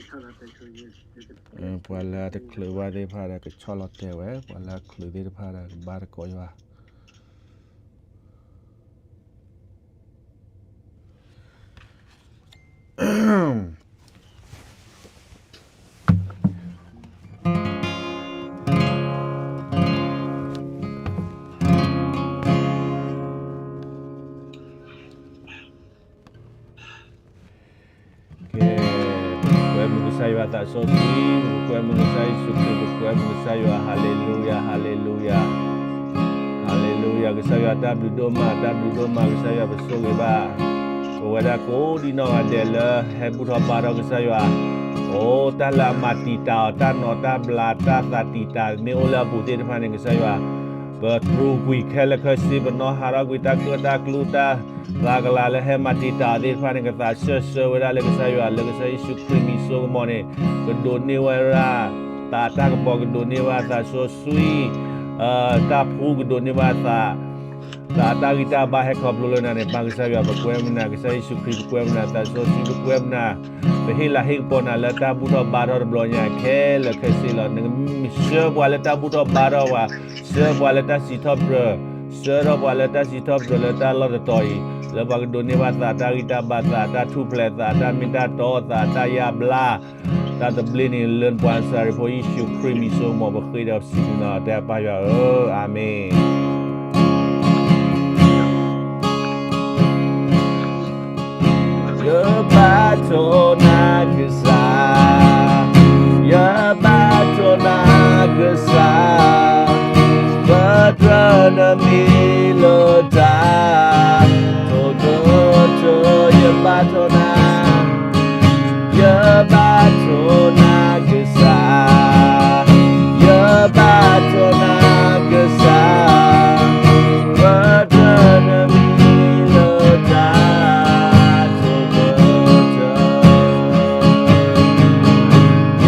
ပှၤလၢအတချုးဘၣ်သ့ၣ်တဖၣ်ဒီး ကဆီၣ်လီၤတဲာ်ဝဲ, ပှၤလၢအချုးသ့ၣ်တဖၣ်ဒီး ကဘါသကိးယွၤ. ကဲ, ပကွဲမုာ်ကစၢ်ယွၤသးစီဆှံ, ပကွဲမုာ်ကစၢ်ယ့ၣ်ၡူးခရံာ်, ပကွဲမုာ်ကစၢ်ယွၤ, ဟါလ့လူယၤ, ဟါလ့လူယၤ, ဟါလ့လူယၤ, ကစၢ်ယွၤတၢ်ဘျုးဒိၣ်မး, တၢ်ဘျုးဒိၣ်မးကစၢ်ယွၤပဆိၣ်ဂ့ၤဘၣ်, ပဝဲဒၣ်ကိးဒံနီၢ်ဂၤဒဲးလၢဟဲဘူၣ်ထီၣ်ဘါထီၣ်ကစၢ်ယွၤ, အိၣ်တၢ်လၢအမၤတံာ်တာ်အီၤ, တၢ်နီၣ်တၢ်ဘျးတၢ်သးတံာ်တာ် မ့ၢ်အိၣ်လၢအပူၤသ့ၣ်တဖၣ်န့ၣ် ကစၢ်ယွၤ ပတြူာ်ကွံာ်ခဲလၢာ်ခဲဆ့, ပနီၣ်ဟးထီၣ်ကွံာ်တၢ်ကၢၣ်တၢ်ကျူတၢ်သးကလၤလၢဟဲမၤတံာ်တာ်အီၤသ့ၣ်တဖၣ်န့ၣ် ကသးစၢၢ်ဆၢဝဲဒၣ်လၢကစၢ်ယွၤ, လၢကစၢ်ယ့ၣ်ၡူးခရံာ်မံၤစိကမီၤန့ၣ် ကဒိးန့ၢ်ဝဲဒၣ် သးတၢ်ကပီၤကဒိးန့ၢ်ဘၣ်သးစီဆှံ, တၢ်ဖှူကဒိးန့ၢ်ဘၣ်သး, သးတၢ်ဂံၢ်တၢ်ဘါဟဲခီဖျိလၢနၤန့ၣ် ပၢ်ကစၢ်ယွၤ ပကွဲမုာ်နၤ, ကစၢ်ယ့ၣ်ၡူးခရံာ် ပကွဲမုာ်နၤ, သးစီဆှံ ပကွဲမုာ်နၤ, ပဟ့ၣ်လၤဟ့ၣ်ကပီၤနၤလၢတၢ်ဘူၣ်ထီၣ်ဘါထီၣ်တဘျီညါခဲလၢာ်ခဲဆ့လီၤ. နကမ့ၢ်ဆှၢပှၤလၢတၢ်ဘူၣ်ထီၣ်ဘါထီၣ်ပှၤ, ဆှၢပှၤလၢတၢ်စံးထီၣ်ပတြၢၤ, ဆှၢထီၣ်ပှၤလၢတၢ်စံးထီၣ်ပတြၢၤလၢတၢ်လီၢ်တတီၤအံၤ, လၢပှၤကဒိးန့ၢ်ဘၣ်သးတၢ်ဂံၢ်တၢ်ဘါ, သးတၢ်ထူၣ်ဖျဲး, သးတၢ်မ့ၢ်တၢ်တီ, သးတၢ်ယါဘျါ, တၢ်သဘျ့န့ၣ် လၢပှၤနစၤရ့းဖိယ့ၣ်ၡူးခရံာ်မံၤစိကမီၤ ပဃ့ဒီးစံးဘျုးနၤ တဲပၢ်ယွၤဧၢ, အၤမ့ၣ်. ယဘါထီၣ်နၤကစၢ်, ယဘါထီၣ်နၤကစၢ်, ပတြၢၤနမံၤလၢတၢ် ထိၣ်ထိၣ်ထိၣ်, ယဘါထီၣ်နၤ, ယဘါထီၣ်နၤကစၢ်, ယဘါထီၣ်နၤကစၢ်, ပတြၢၤနမံၤလၢတၢ် ထိၣ်ထိၣ်ထိၣ်, ယ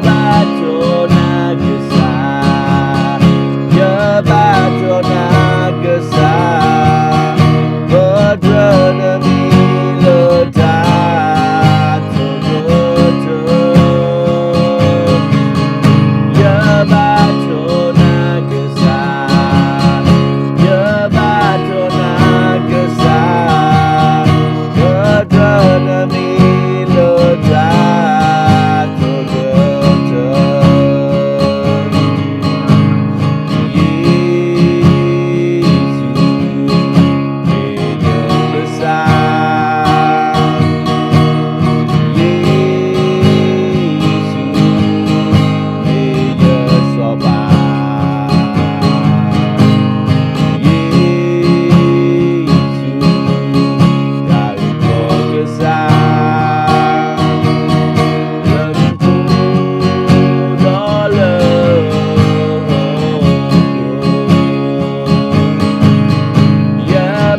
ဘါထီၣ်နၤကစၢ်, ယဘါထီၣ်နၤကစၢ်, ပတြၢၤနမံၤလၢတၢ် ထိၣ်ထိၣ်ထိၣ်, ယဘါထီၣ်နၤကစၢ်, ယဘါထီၣ်နၤကစၢ်, ပတြၢၤနမံၤလၢတၢ် ထိၣ်ထိၣ်ထိၣ်, ယ့ၣ်ၡူး မ့ၢ်ယကစၢ်, ယ့ၣ်ၡူး မ့ၢ်ယစီၤပၤ, ယ့ၣ်ၡူး တၢ်အုၣ်ကီၤကစၢ်, လၢ ဒီးလၢ ယ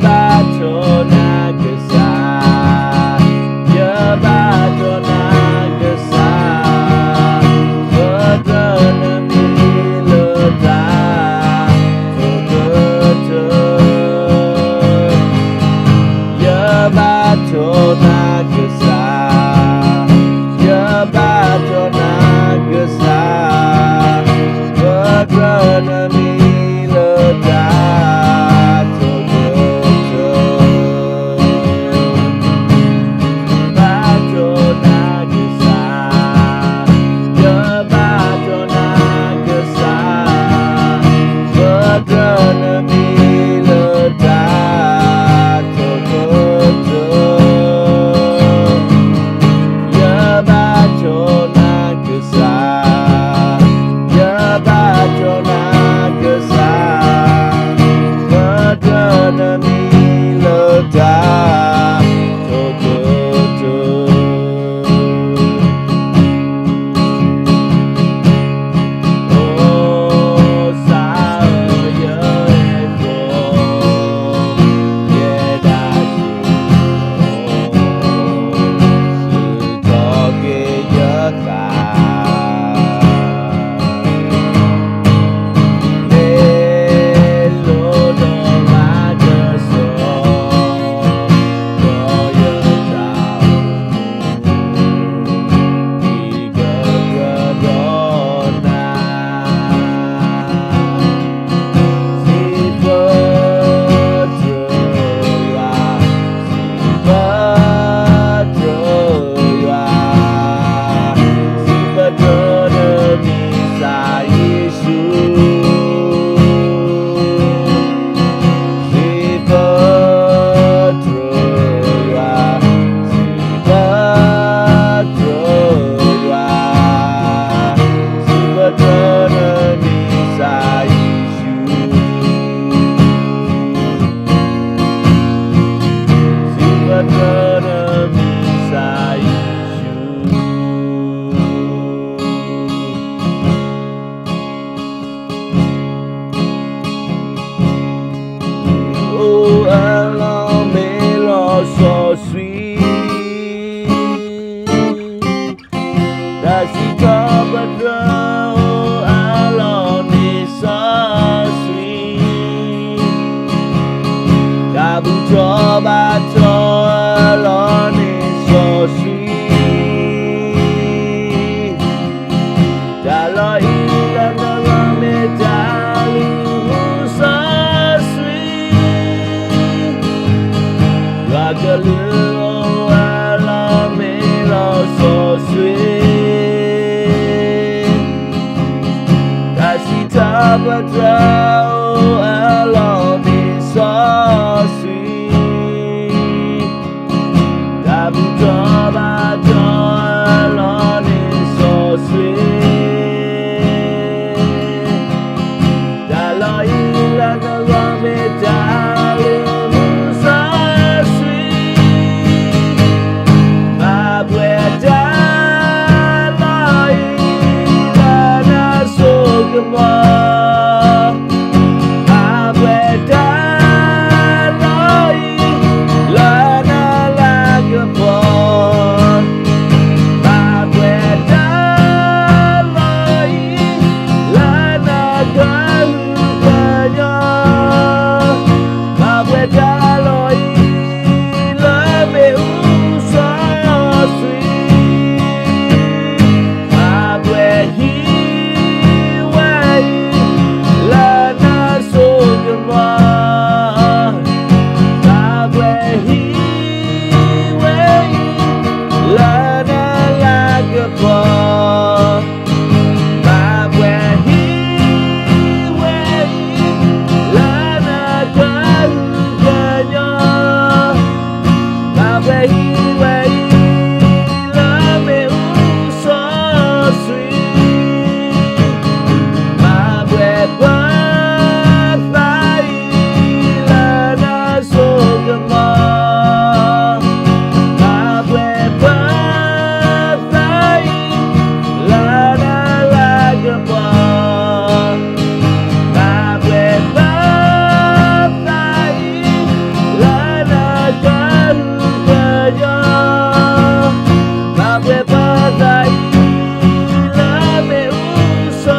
ဘါထီၣ်နၤကစၢ်, ယဘါထီၣ်နၤကစၢ်, ပတြၢၤနမံၤလၢတၢ် ထိၣ်ထိၣ်ထိၣ်, ယဘါထီၣ်နၤကစၢ်, ယဘါထီၣ်နၤကစၢ်, ပတြၢၤနမံၤလၢတၢ် ထိၣ်ထိၣ်ထိၣ်, ဘါထီၣ်နၤကစၢ်, ယဘါထီၣ်နၤကစၢ်, ပတြၢၤနမံၤလၢတၢ် ထိၣ်ထိၣ်ထိၣ်, ယဘါထီၣ်နၤကစၢ်, ယဘါထီၣ်နၤကစၢ်, ပတြၢၤနမံၤလၢတၢ် ထိၣ်ထိၣ်ထိၣ်. စံးထီၣ်ပတြၢၤအိၣ်အလီၢ်န့ၣ်စီဆှံ, တၢ်ဘူၣ်ထီၣ်ဘါထီၣ်အလီၢ်န့ၣ်စီဆှံ, တၢ်လီၢ်အံၤလၢနဂီၢ်မ့ၢ်တၢ်လုၢ်မူစီဆှံ, ယွၤကလုၢ်အိၣ်အလီၢ်မ့ၢ်လီၤစီဆှံ, တၢ်စံးထီၣ်ပတြၢၤအိၣ်အလီၢ်န့ၣ်စီဆှံ, တၢ်ဘူၣ်ထီၣ်ဘါထီၣ်အလီၢ်န့ၣ်စီဆှံ, တၢ်လီၢ်အံၤလၢနဂီၢ်မ့ၢ်တၢ်လုၢ်မူစီဆှံ, ဘၣ်ပှဲၤတၢ်လီၢ်အံၤလၢနစိကမီၤ, ဘၣ်ပှဲၤတၢ်လီၢ်အံၤလၢနလၤကပီၤ, ဘၣ်ပှဲၤတၢ်လီၢ်အံၤ လၢနကဟုကညီၤ, ဘၣ်ပှဲၤတၢ်လီၢ်အံၤ လၢမ့ၣ်အူစီဆှံ, ဘၣ်ပှဲၤဟံၣ်ဝဲအံၤ လၢနစိကမီၤ, ဘၣ်ပှဲၤဟံၣ်ဝဲအံၤ လၢနလၤကပီၤ, ဘၣ်ပှဲၤဟံၣ်ဝဲအံၤ လၢနကဟုကညီၤ, ဘၣ်ပှဲၤဟံၣ်ဝဲအံၤ လၢမ့ၣ်အူစီဆှံ, ဘၣ်ပှဲၤပသးအံၤ လၢနစိကမီၤ, ဘၣ်ပှဲၤပသးအံၤ လၢနလၤကပီၤ, ဘၣ်ပှဲၤပသးအံၤ လၢနကဟုကညီၤ, ဘၣ်ပှဲၤပသးအံၤ လၢမ့ၣ်အူစီဆှံ,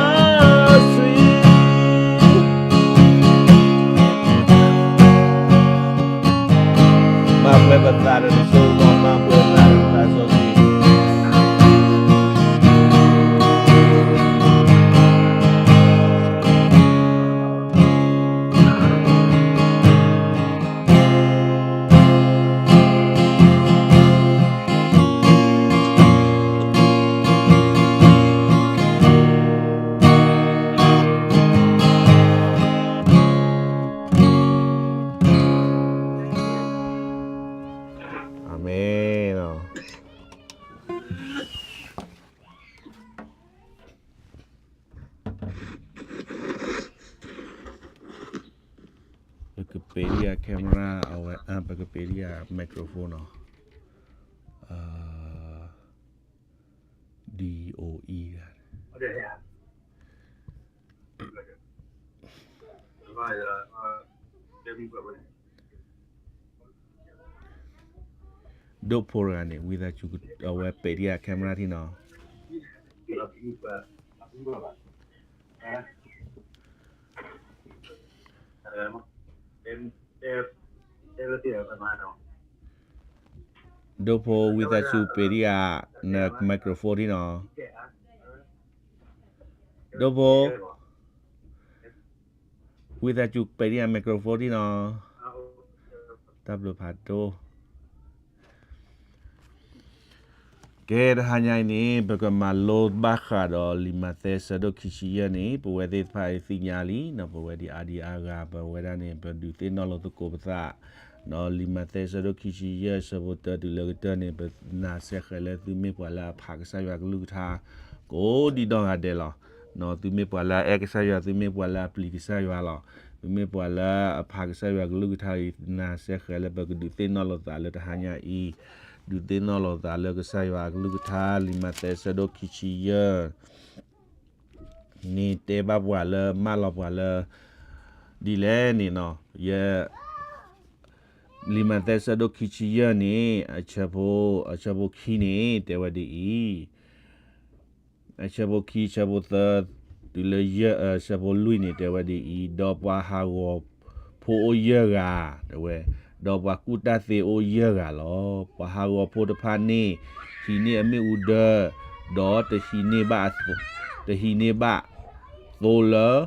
ဘၣ်ပှဲၤပသးဒီးနစိကမီၤ, ဘၣ်ပှဲၤပသးဒီးနစိကမီၤ. အၤမ့ၣ်. ပကပ့ၤဒံးအ camera အဝဲ, ပကပ့ၤဒံးအ microphone နီၤ, DOE ဒိၣ်ဖိတဂၤန့ၣ် ဝံသးစူၤ အဝဲပ့ၤဒံးအ camera ထံနီၤ. ဒိၣ်ဖိ ဝံသးစူၤပ့ၤဒံးအ န microphone ထံနီၤ. ဒိၣ်ဖိ ဝံသးစူၤပ့ၤဒံးအ microphone ထံနီၤ. တၢ်ဘျုးဖးဒိၣ်. ကဲ တဟါညါအံၤန့ၣ် ပကမၤလိဘၣ်ဃးဒီးလံာ်မးသဲဆၢဒိၣ်ခံဆံယဲၢ်န့ၣ် ပဝဲသ့ၣ်တဖၣ်အံၤသ့ၣ်ညါလံနီၤ, ပဝဲဒ်အါဒံအါဂၤ ပဝဲဒၣ်န့ၣ် ပဒုးသ့ၣ်နီၣ်လိာ်သကိးပသး, ဒီးလံာ်မးသဲဆၢဒိၣ်ခံဆံယဲၢ် ဆၢဖိတၢတုၤလၢကတၢၢ်န့ၣ် ပနာ်စဲဃဲၤလၢသုမ့ၢ်ပှၤလၢအဖးကစၢ်ယွၤကလုၢ်ကထါ ကိးဒံးဒီဂၤဒဲးလီၤ. သုမ့ၢ်ပှၤလၢအအဲၣ်ကစၢ်ယွၤ, သုမ့ၢ်ပှၤလၢအပျံၤကစၢ်ယွၤလီၤ. သုမ့ၢ်ပှၤလၢအဖးကစၢ်ယွၤကလုၢ်ကထါအံၤ နာ်စဲဃဲၤလၢပကဒုးသ့ၣ်နီၣ်လိာ်သးလၢတဟါညါအံၤ, ဒုးသ့ၣ်နီၣ်လိာ်သးလၢကစၢ်ယွၤအကလုၢ်ကထါ လံာ်မးသဲဆၢဒိၣ်ခံဆံယဲၢ် န့ၣ်တဲဘၣ်ပှၤလၢမၢလီၤပှၤလၢ ဒ်လဲၣ်န့ၣ်နီၤ, ယ လံာ်မးသဲဆၢဒိၣ်ခံဆံယဲၢ်န့ၣ် အဆၢဖိ, အဆၢဖိခံန့ၣ် တဲဝဲဒ်အံၤ, အဆၢဖိခံ ဆၢဖိသၢ တုၤလၢယဲၢ် အဆၢဖိလွံၢ်န့ၣ် တဲဝဲဒ်အံၤ, ဒီးပှၤဟးဂီၤဖိအိၣ်ယဲၢ်ဂၤ, တဲဝဲ, ဒီးပှၤကူၣ်တၢ်သ့အိၣ်ယဲၢ်ဂၤလီၤ. ပှၤဟးဂီၤဖိတဖၣ်န့ၣ် ဟံးန့ၢ်အမ့ၣ်အူဒၢ, ဒီးတဟံးန့ၢ်ဘၣ်အသိ, တဟံးန့ၢ်ဘၣ်သိလၢ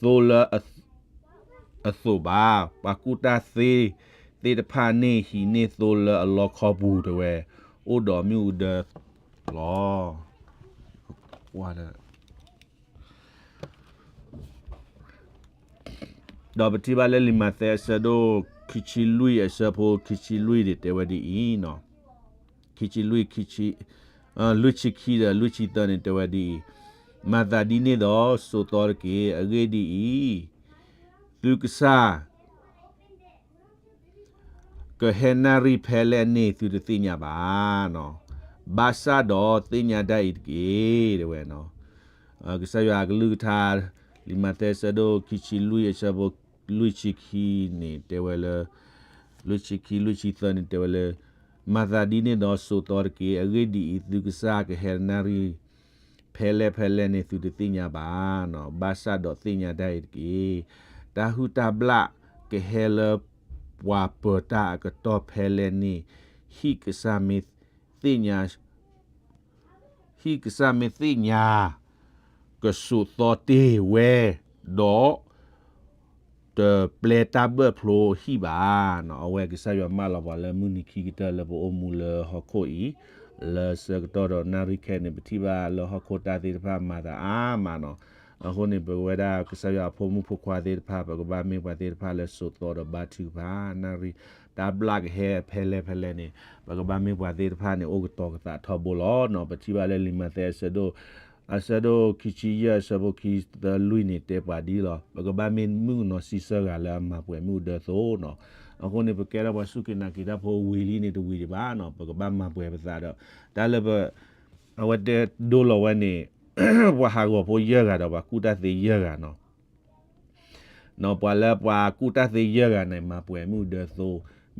သိလၢအ အသိးဘၣ်. ပှၤကူၣ်တၢ်သ့သ့ၣ်တဖၣ်န့ၣ် ဟံးန့ၢ်သိလၢအလီခီပူၤ တဲဝဲ, အိၣ်ဒီးမ့ၣ်အူဒၢလီၤ. ဒီးပထံၣ်ဘၣ်လၢလံာ်မးသဲအဆၢဒိၣ် ခံဆံလွံၢ်အဆၢဖိခံဆံလွံၢ်န့ၣ် တဲဝဲဒ်အံၤ, ခံဆံလွံၢ် ခံဆံ လွံၢ်ဆံခံဒီးလွံၢ်ဆံသၢန့ၣ် တဲဝဲဒ်အံၤ, မၤသးဒ်န့ၣ်ဒီးစိာ်သီတက့ၢ်. အဂ့ၢ်ဒ်အံၤ, သုကစၢ် ကဟဲနၣ်ရံၣ်ဖဲလဲၣ်န့ၣ် သုတသ့ၣ်ညါဘၣ်. ဘၣ်ဆၣ်ဒီးသ့ၣ်ညါဒၣ်အံၤတက့ၢ် တဲဝဲ, ကစၢ်ယွၤအကလုၢ်ကထါ လံာ်မးသဲအဆၢဒိၣ်ခံဆံလွံၢ်အဆၢဖိလွံၢ်ဆံခံန့ၣ် တဲဝဲလၢ လွံၢ်ဆံခံ လွံၢ်ဆံသၢန့ၣ် တဲဝဲလၢ မၤသးဒ်န့ၣ်ဒီးစိာ်သီတက့ၢ်. အဂ့ၢ်ဒ်အံၤ, သုကစၢ်ကဟဲနၣ်ရံၣ်ဖဲလဲၣ်ဖဲလဲၣ်န့ၣ် သုတသ့ၣ်ညါဘၣ်. ဘၣ်ဆၣ်ဒီးသ့ၣ်ညါဒၣ်အံၤတက့ၢ်. တၢ်ဟုၣ်တၢ်ဘျၣ်ကဟဲလၢပှၤပၢၤတၢ်အကတီၢ်ဖဲလဲၣ်န့ၣ်, ဟံၣ်ကစၢ်မ့ၢ်သ့ၣ်ညါ ဟံၣ်ကစၢ်မ့ၢ်သ့ၣ်ညါ ကစိာ်သီတ့ၢ်ဝဲ, ဒီး တပျဲတၢ်ဘၢၣ်ဖျိဟံၣ်ဘၣ်. အဝဲကစၢ်ယွၤမၢလီၤပှၤလၢမုၢ်နံၤခံကတၢၢ်လၢပအိၣ်မူလၢဟီၣ်ခိၣ်အံၤ, လၢဆၢကတီၢ်ဒီးနၣ်ရံၣ်ခဲအံၤန့ၣ် ပထံၣ်ဘၣ်လၢဟီၣ်ခိၣ်တၢ်သ့ၣ်တဖၣ်မၤသးအါမးနီၤ. အဃိန့ၣ် ပဝဲဒၣ်ကစၢ်ယွၤအဖိမုၣ်ဖိခွါသ့ၣ်တဖၣ် ပကဘၣ်မ့ၢ်ပှၤသ့ၣ်တဖၣ်လၢစိာ်သီဒီးဘါထုကဖၣ်, နၣ်ရံၣ်တၢ်ဘျၣ်ကဟဲဖဲလဲၣ်ဖဲလဲၣ်န့ၣ် ပကဘၣ်မ့ၢ်ပှၤသ့ၣ်တဖၣ်န့ၣ် အိၣ်ကတီၤကသးထီဘိလီၤနီၤ. ပထံၣ်ဘၣ်လၢလံာ်မးသဲအဆၢဒိၣ် အဆၢဒိၣ်ခံဆံယဲၢ်အဆၢဖိခံသၢလွံၢ်န့ၣ် တဲပှၤဒ်လီၤ. ပကဘၣ်မ့ၢ်မုၣ်ကနီၤဆံးဆၢဂၤလၢအမၤပှဲၤမ့ၣ်အူဒၢသိနီၤ. အဃိန့ၣ် ပကဲထီၣ်ပှၤစူၢ်က့ၤနာ်က့ၤတၢ်ဖိဝံၤလံန့ၣ်တဝံၤဒံးဘၣ်နီၤ. ပကဘၣ်မၤပှဲၤပသးဒီး တၢ်လၢပ အဝဲတဲဒိလီၤဝဲန့ၣ် ပှၤဟးဂီၤဖိယဲၢ်ဂၤဒီးပှၤကူၣ်တၢ်သ့ယဲၢ်ဂၤနီၤ. ပှၤလၢပှၤကူၣ်တၢ်သ့ယဲၢ်ဂၤန့ၣ် မၤပှဲၤမ့ၣ်အူဒၢသိ,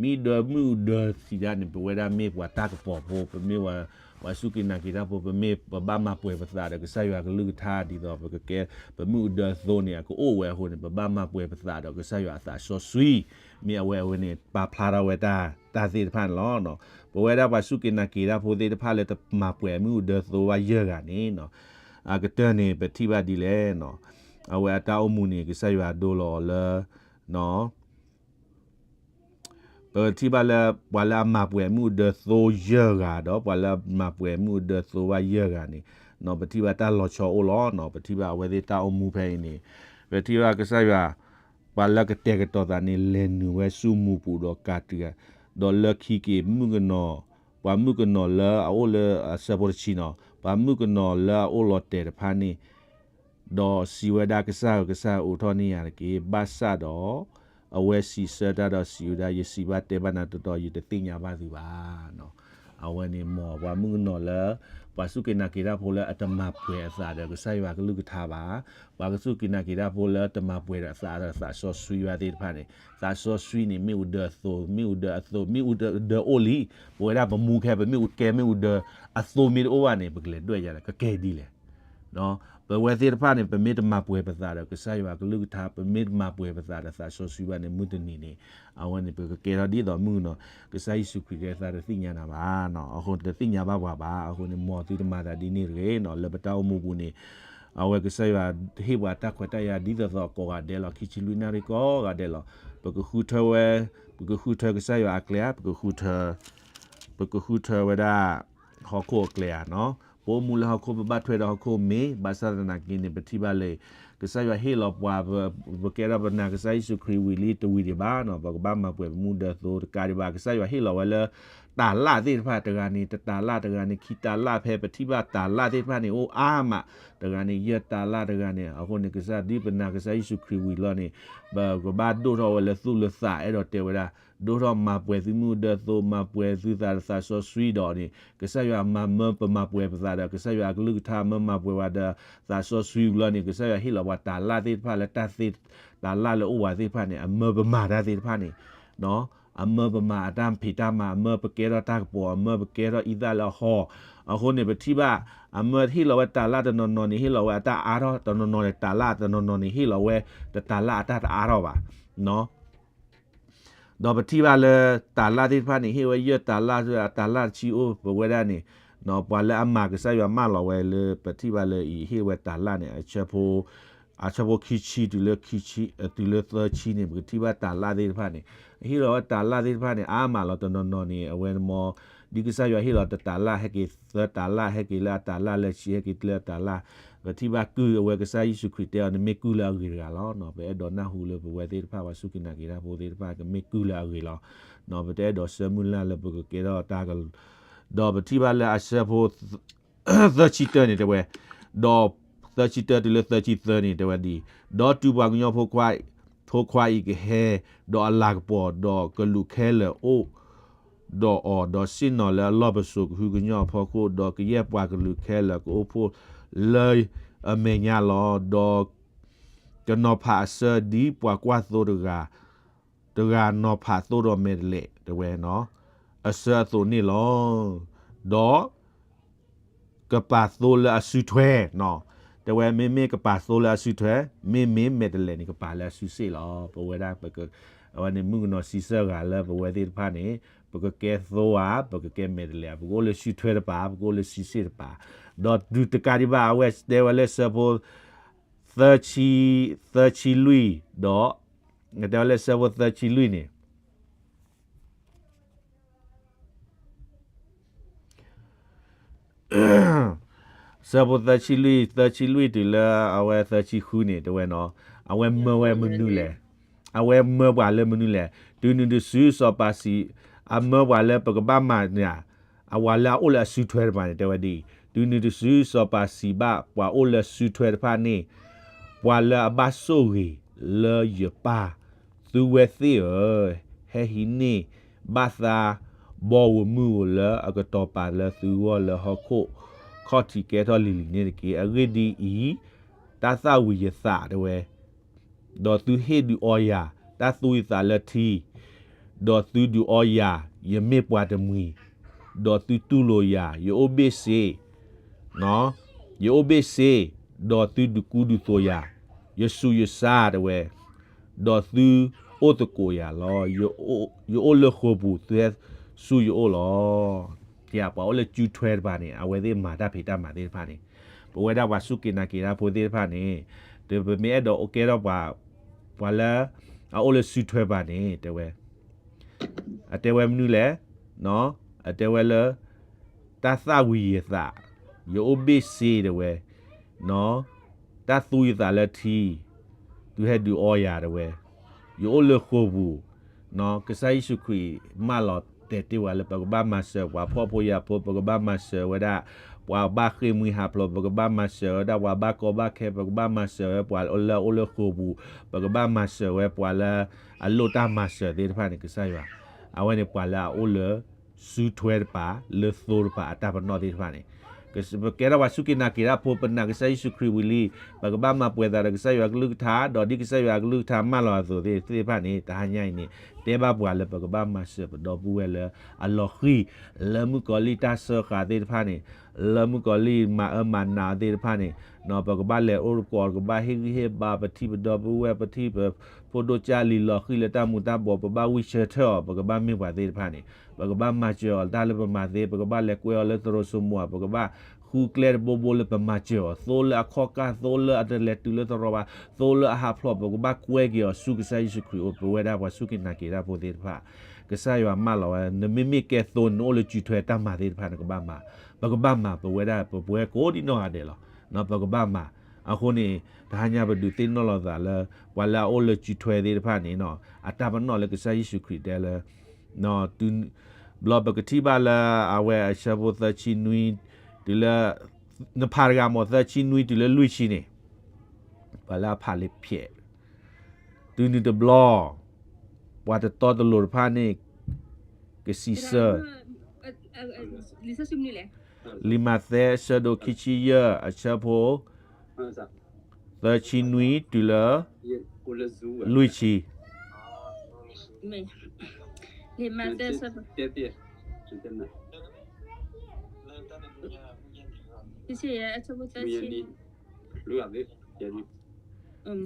မ့ၢ်ဒၢမ့ၣ်အူဒၢစံးဒၣ်န့ၣ် ပဝဲဒၣ်မ့ၢ်ပှၤတၢ်ကပီၤဖိ, ပမ့ၢ်ပှၤစူၢ်က့ၤနာ်က့ၤတၢ်ဖိ, ပမ့ၢ်ပဘၣ်မၤပှဲၤပသးဒီးကစၢ်ယွၤကလုၢ်ကထါဒ်သိး ပကကဲပမ့ၣ်အူဒၢသိန့ၣ် အကအိၣ်ဝဲအဃိန့ၣ် ပဘၣ်မၤပှဲၤပသးဒီးကစၢ်ယွၤအသးစီဆှံ, မ့ၢ်အဝဲအဝဲန့ၣ် ပာ်ဖျါထီၣ်ဝဲတၢ်သ့ၣ်တဖၣ်န့ၣ်လီၤ. ပဝဲဒၣ်ပှၤစူၢ်က့ၤနာ်က့ၤတၢ်ဖိသ့ၣ်တဖၣ်လၢတမၤပှဲၤမ့ၣ်အူဒၢသိဘၣ်ယဲၢ်ဂၤန့ၣ် အကတၢၢ်န့ၣ် ပထံၣ်ဘၣ်ဒ်လဲၣ်နီၤ. အဝဲအတၢ်အိၣ်မူန့ၣ် ကစၢ်ယွၤဒိလီၤအီၤလၢ ပထံၣ်ဘၣ်လၢ ပှၤလၢအမၤပှဲၤမ့ၣ်အူဒၢသိယဲၢ်ဂၤဒီး ပှၤလၢအမၤပှဲၤမ့ၣ်အူဒၢသိဘၣ်ယဲၢ်ဂၤန့ၣ် ပထံၣ်ဘၣ်တၢ်လီၤဆီအိၣ်လီၤနီၤ. ပထံၣ်ဘၣ်အဝဲသ့ၣ်တၢ်အိၣ်မူဖဲအံၤန့ၣ် ပထံၣ်ဘၣ်ကစၢ်ယွၤ ပှၤလၢကတဲာ်ကတီၤသးန့ၣ် လဲၤနုာ်ဝဲဆူမူးပူၤဒီးကးတံာ် ဒီးလၢခံက့ၤမုၣ်ကနီၤ, ပှၤမုၣ်ကနီၤလၢအအိၣ်လၢအဆၢဖိတဆံနီၤ, ပှၤမုၣ်ကနီၤလၢအအိၣ်လီၤတဲာ်တဖၣ်န့ၣ် ဒီးစံးဝဲဒၣ်ကစၢ်ဧၢ, ကစၢ်အိးထီၣ်န့ၢ်ယၤတက့ၢ်. ဘၣ်ဆၣ်ဒီး အဝဲစံးဆၢတၢ်ဒီးစံးဝဲဒၣ် ယစံးဘၣ်တဲဘၣ်နၤတီတီ ယတသ့ၣ်ညါဘၣ်သုဘၣ်. အဝဲန့ၣ်မ်ပှၤမုၣ်ကနီၤလၢ ပှၤစူၢ်က့ၤနာ်က့ၤတၢ်ဖိလၢအတမၤပှဲၤအသးဒီးကစၢ်ယွၤကလုၢ်ကထါဘၣ်, ပှၤကစူၢ်က့ၤနာ်က့ၤတၢ်ဖိလၢတမၤပှဲၤဒီးအသးဒီးသးစီဆှံဘၣ်သ့ၣ်တဖၣ်န့ၣ်, သးစီဆှံန့ၣ် မ့ၣ်အူဒၢအသိ, မ့ၣ်အူဒၢအသိ, မ့ၣ်အူဒၢအိၣ်လံ, ပဝဲဒၣ်ပမူခဲ ပမ့ၣ်အူကဲ မ့ၣ်အူဒၢအသိမ့ၢ်တအိၣ်ဘၣ်န့ၣ် ပကလဲၤဒွဲၣ်ယၤလဲၣ်, ကကဲဒ်လဲၣ် ပဝဲသ့ၣ်တဖၣ်န့ၣ် ပမ့ၢ်တမၤပှဲၤပသးဒီးကစၢ်ယွၤကလုၢ်ကထါ, ပမ့ၢ်တမၤပှဲၤပသးဒီးသးစီဆှံဘၣ်န့ၣ် မုၢ်တနံၤန့ၣ် အဝဲန့ၣ် ပကကဲထီၣ်ဒ်သိးမုၣ်ကနီၤ, ကစၢ်ယ့ၣ်ၡူးခရံာ်တဲသးတသ့ၣ်ညါနၤဘၣ်, အဃိတသ့ၣ်ညါဘၣ်ပှၤဘၣ်. အဃိန့ၣ် မ်သုတမၤသးဒ်န့ၣ်တဂ့ၤနီၤ, လၢပတၢ်အိၣ်မူပူၤန့ၣ် အဝဲကစၢ်ယွၤဟ့ၣ်ပှၤတၢ်ခွဲးတၢ်ယာ်ဒ်သိးသိးကိးဂၤဒဲးလီၤ, ခံဆံလွံၢ်နၣ်ရံၣ်ကိးဂၤဒဲးလီၤ. ပကဃုထၢဝဲ, ပကဃုထၢကစၢ်ယွၤအကျဲဧါ, ပကဃုထၢ ပကဃုထၢဝဲဒၣ် ဟီၣ်ခိၣ်အကျဲဧါနီၤ. ပအိၣ်မူလၢဟီၣ်ခိၣ် ပဘၣ်ထွဲဒီးဟီၣ်ခိၣ်မ့ၢ်, ဘၣ်ဆၣ်သနာ်က့န့ၣ် ပထံၣ်ဘၣ်လၢ ကစၢ်ယွၤဟ့ၣ်လီၤပှၤ, ပကဲထီၣ်ပနာ်ကစၢ်ယ့ၣ်ၡူးခရံာ်ဝံၤလံတဝံၤဒံးဘၣ်နီၤ, ပကဘၣ်မၤပှဲၤပမ့ၣ်အူဒၢအသိတကးဒံးဘၣ်. ကစၢ်ယွၤဟ့ၣ်လီၤဝဲလၢ တၤလၣ်သ့ၣ်တဖၣ် တဂၤန့ၣ် တတၤလၣ်, တဂၤန့ၣ် ခံတၤလၣ်, ဖဲပထံၣ်ဘၣ်တၤလၣ်သ့ၣ်တဖၣ်န့ၣ် အိၣ်အါမး, တဂၤန့ၣ် ယဲၢ်တၤလၣ်, တဂၤန့ၣ်, အဃိန့ၣ် ကစၢ်ဒ်ပနာ်ကစၢ်ယ့ၣ်ၡူးခရံာ်ဝံၤလီၤန့ၣ် ပကဘၣ်ဒိၣ်ထီၣ်ဝဲလၢသူၣ်လၢသး အဲၣ်ဒိးတဲဝဲဒၣ် ဒိၣ်ထီၣ်မၤပှဲၤသုမ့ၣ်အူဒၢအသိ, မၤပှဲၤသုသးဒီးသးစီဆှံဒီးန့ၣ် ကစၢ်ယွၤမၤမၢပမၤပှဲၤပသးဒီး ကစၢ်ယွၤအကလုၢ်ကထါမၢမၤပှဲၤဝဲဒီးသးစီဆှံဝံၤလီၤန့ၣ် ကစၢ်ယွၤဟ့ၣ်လီၤပှၤတၤလၣ်သ့ၣ်တဖၣ်လၢ တၤလၣ်လၢအိၣ်ဝဲသ့ၣ်တဖၣ်န့ၣ် အမၢပမၤတၢ်သ့ၣ်တဖၣ်န့ၣ် အမၢပမၤအတၢ်ဖံးတၢ်မၤ, အမၢပကဲထီၣ်တၢ်ကပီၤ, အမၢပကဲထီၣ်အံသၣ်လၢအဟီၣ်, အဃိန့ၣ် ပထံၣ်ဘၣ် အမၢဟ့ၣ်လီၤဝဲတၤလၣ်တနီၤနီၤန့ၣ် ဟ့ၣ်လီၤဝဲအတၢ်အါထီၣ်တနီၤနီၤန့ၣ် တၤလၣ်တနီၤနီၤန့ၣ် ဟ့ၣ်လီၤဝဲတတၤလၣ်အတၢ်တအါထီၣ်ဘၣ်. ဒီးပထံၣ်ဘၣ်လၢတၤလၣ်သ့ၣ်တဖၣ်န့ၣ် ဟ့ၣ်ဝဲယဲၢ်တၤလၣ် တၤလၣ်တဆံအိၣ် ပဝဲဒၣ်န့ၣ် ပှၤလၢအမၤကစၢ်ယွၤမၢလီၤဝဲလၢပထံၣ်ဘၣ်လၢအံၤ ဟ့ၣ်ဝဲတၤလၣ်န့ၣ် အဆၢဖိ အဆၢဖိခံဆံတုၤလၢခံဆံ တုၤလၢသၢဆံန့ၣ် ပကထံၣ်ဘၣ်တၤလၣ်သ့ၣ်တဖၣ်န့ၣ် ဟ့ၣ်လီၤဝဲတၤလၣ်သ့ၣ်တဖၣ်န့ၣ် အါမးလီၤတနီၤနီၤန့ၣ် အဝဲမ့ၢ် ဒ်ကစၢ်ယွၤဟ့ၣ်လီၤတတၤလၣ် ဟဲက့ၤသၢတၤလၣ် ဟဲက့ၤလၢအတၤလၣ်လၢဆံ ဟဲက့ၤလၢအတၤလၣ် ပထံၣ်ဘၣ်ကုၢ်အဝဲကစၢ်ယ့ၣ်ၡူးခရံာ်တဲအီၤန့ၣ် မ့ၢ်ကုၢ်လၢအဂ့ၤတဂၤလီၤ. ပအဲၣ်ဒိးနၢ်ဟူလၢပဝဲသ့ၣ်တဖၣ် ပှၤစူၢ်က့ၤနာ်က့ၤတၢ်ဖိသ့ၣ်တဖၣ် ကမ့ၢ်ကုၢ်လၢအဂ့ၤလီၤ. ပတအဲၣ်ဒိးဆၢမုၢ်လၢ်လၢပကကဲထီၣ်တၢ်က ဒီးပထံၣ်ဘၣ်လၢအဆၢဖိ သၢဆံတၢန့ၣ်တဲဝဲ, ဒီးသၢဆံတၢတုၤလၢသၢဆံသၢန့ၣ်တဲဝဲဒ်အံၤ, ဒီးတုၤပှၤကညီဖိခွါအံၤကဟဲ, ဒီးအလၤကပီၤ, ဒီးကလူးခဲလၢာ်အိၣ်ဒီးအီၤ, ဒီးစံၣ်နီၤလၢအလီၢ်ပစိာ်ကဟုကညီၢ်အဖီခိၣ်, ဒီးကယဲၢ်ပှၤကလူးခဲလၢာ်ကအိၣ်ဖှိၣ်လၢအမဲာ်ညါလီၤ. ဒီးကနီၤဖးအဆၢဒ်ပှၤကွၢ်သိတဂၤ တဂၤနီၤဖးသိဒီးမဲာ်တဲးလဲး တဲဝဲ, အဆၢအသိးန့ၣ်လီၤ. ဒီးကပာ်သိလၢအစုထွဲ, တဲဝဲမ့မ့ၢ်ကပာ်သိလၢအစုထွဲ, မ့မ့ၢ်မဲာ်တဲးလဲးန့ၣ် ကပာ်လၢအစုစ့ၣ်လီၤ. ပဝဲဒၣ် အဝဲန့ၣ်မုၣ်ကနီၤဆံဆၢဂၤလၢပဝဲသ့ၣ်တဖၣ်န့ၣ် ပကကဲသိဧါ, ပကကဲမဲာ်တဲးလဲးဧါ, ပကအိၣ်လၢစုထွဲတပၤ, ပကအိၣ်လၢစုစ့ၣ်တပၤ, ဒီးတုၤတကးဒံးဘၣ် အဝဲတဲဝဲလၢဆၢဖိ သၢဆံလွံၢ်, ဒီး တဲဝဲလၢဆၢဖိသၢဆံလွံၢ်န့ၣ် ဆၢဖိသၢဆံလွံၢ်, သၢဆံလွံၢ်တုၤလၢအဝဲသၢဆံဃုန့ၣ် တဲဝဲနီၤ, အဝဲမၢဝဲမနုၤလဲၣ်, အဝဲမၢပှၤလၢမနုၤလဲၣ်, တုၤနုၤတစုစီၤပၤစံး, အမၢပှၤလၢပကဘၣ်မၤန့ၣ်, အဝၤလၢအအိၣ်လၢအစုထွဲတဖၣ်န့ၣ် တဲဝဲဒ်အံၤ, တုၤနုၤတစုစီၤပၤစံးဘၣ်ပှၤအိၣ်လၢစုထွဲတဖၣ်န့ၣ်, ပှၤလၢအဘၣ်ဆိၣ်ဂ့ၤလၢယပၢ် သုဝဲသ့ၣ်ဧၢ, ဟဲဟံးန့ၢ်ဘၣ်သါ ဘီဧိၤမုၢ်ဧိၤလၢအကတီၤပာ်လၢသုဂီၢ်လၢဟီၣ်ခိၣ်ခီၣ်ထံးကဲထီၣ်လံၤလံၤန့ၣ်တက့ၢ်. အဂ့ၢ်ဒ်အံၤ, တၢ်သၣ်ဝံၤယသးတဲဝဲ, ဒီးသုဟ့ၣ်ဒုးအီယၤ, တၢ်သူယသးလၢထံ, ဒီးသုဒုးအီယၤ, ယမ့ၢ်ပှၤတမှံၤ, ဒီးသုတူၢ်လိာ်ယၤ, ယအိၣ်ဘ့ၣ်စ့ ယအိၣ်ဘ့ၣ်စ့, ဒီးသုဒုးကူဒုးသိးယၤ, ယဆူးယဆါတဲဝဲ, ဒီးသုအိၣ်သကိးယၤလီၤ. ယအိၣ်လၢဃိာ်ပူၤ သုဟဲဆူယအိၣ်လီၤ. ပှၤအိၣ်လၢစုထွဲတဖၣ်န့ၣ် အဝဲသ့ၣ်မၤတၢ်ဖံးတၢ်မၤသ့ၣ်တဖၣ်န့ၣ်, ပဝဲဒၣ်ပှၤစူၢ်က့ၤနာ်က့ၤတၢ်ဖိသ့ၣ်တဖၣ်န့ၣ်, ပမ့ၢ်အဲၣ်ဒိးကဲထီၣ်ပှၤ, ပှၤလၢအအိၣ်လၢစုထွဲတဖၣ်န့ၣ် တဲဝဲ အတဲဝဲမနုၤလဲၣ်, အတဲဝဲလၢ တၢ်သၣ်ဝံၤယသး, ယအိၣ်ဘ့ၣ်စ့တဲဝဲ, တၢ်သူယသးလၢထံ, သုဟဲဒုးအီယၤတဲဝဲ, ယအိၣ်လၢဃိာ်ပူၤ, ကစၢ်ယ့ၣ်ၡူးခရံာ်မၢလီၤတဲာ်တ့ၢ်ဝဲလၢ ပကဘၣ်မၤစၢၤပှၤဖှီၣ်ဖိယာ်ဖိ, ပကဘၣ်မၤစၢၤဝဲဒၣ် ပှၤဘၣ်ဃ့ၢ်မှံဟးဖျိး, ပကဘၣ်မၤစၢၤဝဲဒၣ်ပှၤဘၣ်ကီဘၣ်ခဲ, ပကဘၣ်မၤစၢၤဝဲပှၤလၢအအိၣ်လၢဃိာ်ပူၤ, ပကဘၣ်မၤစၢၤဝဲပှၤလၢအလိၣ်တၢ်မၤစၢၤသ့ၣ်တဖၣ်န့ၣ် ကစၢ်ယွၤ, အဝဲန့ၣ်ပှၤလၢအအိၣ်လၢ စုထွဲတပၤ လၢသိတပၤအတၢ်ပနီၣ်သ့ၣ်တဖၣ်န့ၣ်, ပကဲထီၣ်ပှၤစူၢ်က့ၤနာ်က့ၤတၢ်ဖိ ပနာ်ကစၢ်ယ့ၣ်ၡူးခရံာ်ဝံၤလံ, ပကဘၣ်မၤပှဲၤသးဒီးကစၢ်ယွၤအကလုၢ်ကထါ, ဒီးဒ်ကစၢ်ယွၤအကလုၢ်ကထါမၢလီၤအသိးသ့ၣ်တဖၣ်န့ၣ် တဟါညါအံၤန့ၣ် တဲဘၣ်ပှၤလၢပကဘၣ်မၤစၢၤပဒီပုၢ်ဝဲၢ်လၢအလီၤဃံၤ, လၢမုၣ်ကီၤလံၢ်တၢ်စၢဃာ်သ့ၣ်တဖၣ်န့ၣ်, လၢမုၣ်ကီၤလံၢ်မၤအၢမၤနးသ့ၣ်တဖၣ်န့ၣ်, ပကဘၣ်လဲၤအိၣ်သကိး ပကဘၣ်ဟ့ၣ်ဂံၢ်ဟ့ၣ်ဘါပထံပဒီပုၢ်ဝဲၢ် ပထံပဖိဒိၣ်ကၢ်လံၤလီၤဃံၤလၢတၢ်မူၤတၢ်ဘှီး ပဘၣ်ဝံဆၢထၢၣ်အီၤ, ပကဘၣ်မ့ၢ်ပှၤသ့ၣ်တဖၣ်န့ၣ်, ပကဘၣ်မၤစၢၤအီၤတၢ်လၢပမၤသ့, ပကဘၣ်လဲၤကွဲအီၤလၢသရိာ်စိမိၤ, ပကဘၣ်ဃုကျဲတဘိဘိလၢပမၤစၢၤအီၤ, သိလၢအခီၣ်ကၢ်, သိလၢအတလဲၤတုၤလၢသရိာ်ဘၣ်, သိလၢအဟးဖျိး, ပကဘၣ်ကွဲက့ၤအီၤဆူကစၢ်ယ့ၣ်ၡူးခရံာ်အအိၣ်, ပဝဲဒၣ်ပှၤစူၢ်က့ၤနာ်က့ၤတၢ်ဖိသ့ၣ်တဖၣ်, ကစၢ်ယွၤမၢလီၤဝဲ, နမ့မ့ၢ်ကဲသိ နအိၣ်လၢစုထွဲတၢ်မၤသ့ၣ်တဖၣ် နကဘၣ်မၤ, ပကဘၣ်မၤ, ပဝဲဒၣ်ပဝဲကိးဒံနီၢ်ဂၤဒဲးလီၤ, ပကဘၣ်မၤ, အဃိန့ၣ် တဟါညါပဒုးသ့ၣ်နီၣ်လီၤသးလၢ ပှၤလၢအအိၣ်လၢစုထွဲသ့ၣ်တဖၣ်န့ၣ် အတၢ်ပနီၣ်လၢကစၢ်ယ့ၣ်ၡူးခရံာ်တဲလၢ ဘျီပကထံၣ်ဘၣ်လၢအဝဲအဆၢဖိသၢဆံနွံ တုၤလၢ နဖးတဂၤမ့ၢ်သၢဆံနွံတုၤလၢလွံၢ်ဆံန့ၣ်, ပှၤလၢအဖးလံာ်ဖျဲး တုၤနုၤတဘျီ ပှၤတတီတလိၤတဖၣ်န့ၣ် ကစံးဆၢ လံာ်မးသဲအဆၢဒိၣ်ခံဆံယဲၢ် အဆၢဖိ သၢဆံနွံတုၤလၢ လွံၢ်ဆံ. လံာ်မးသဲအဆၢဒိၣ်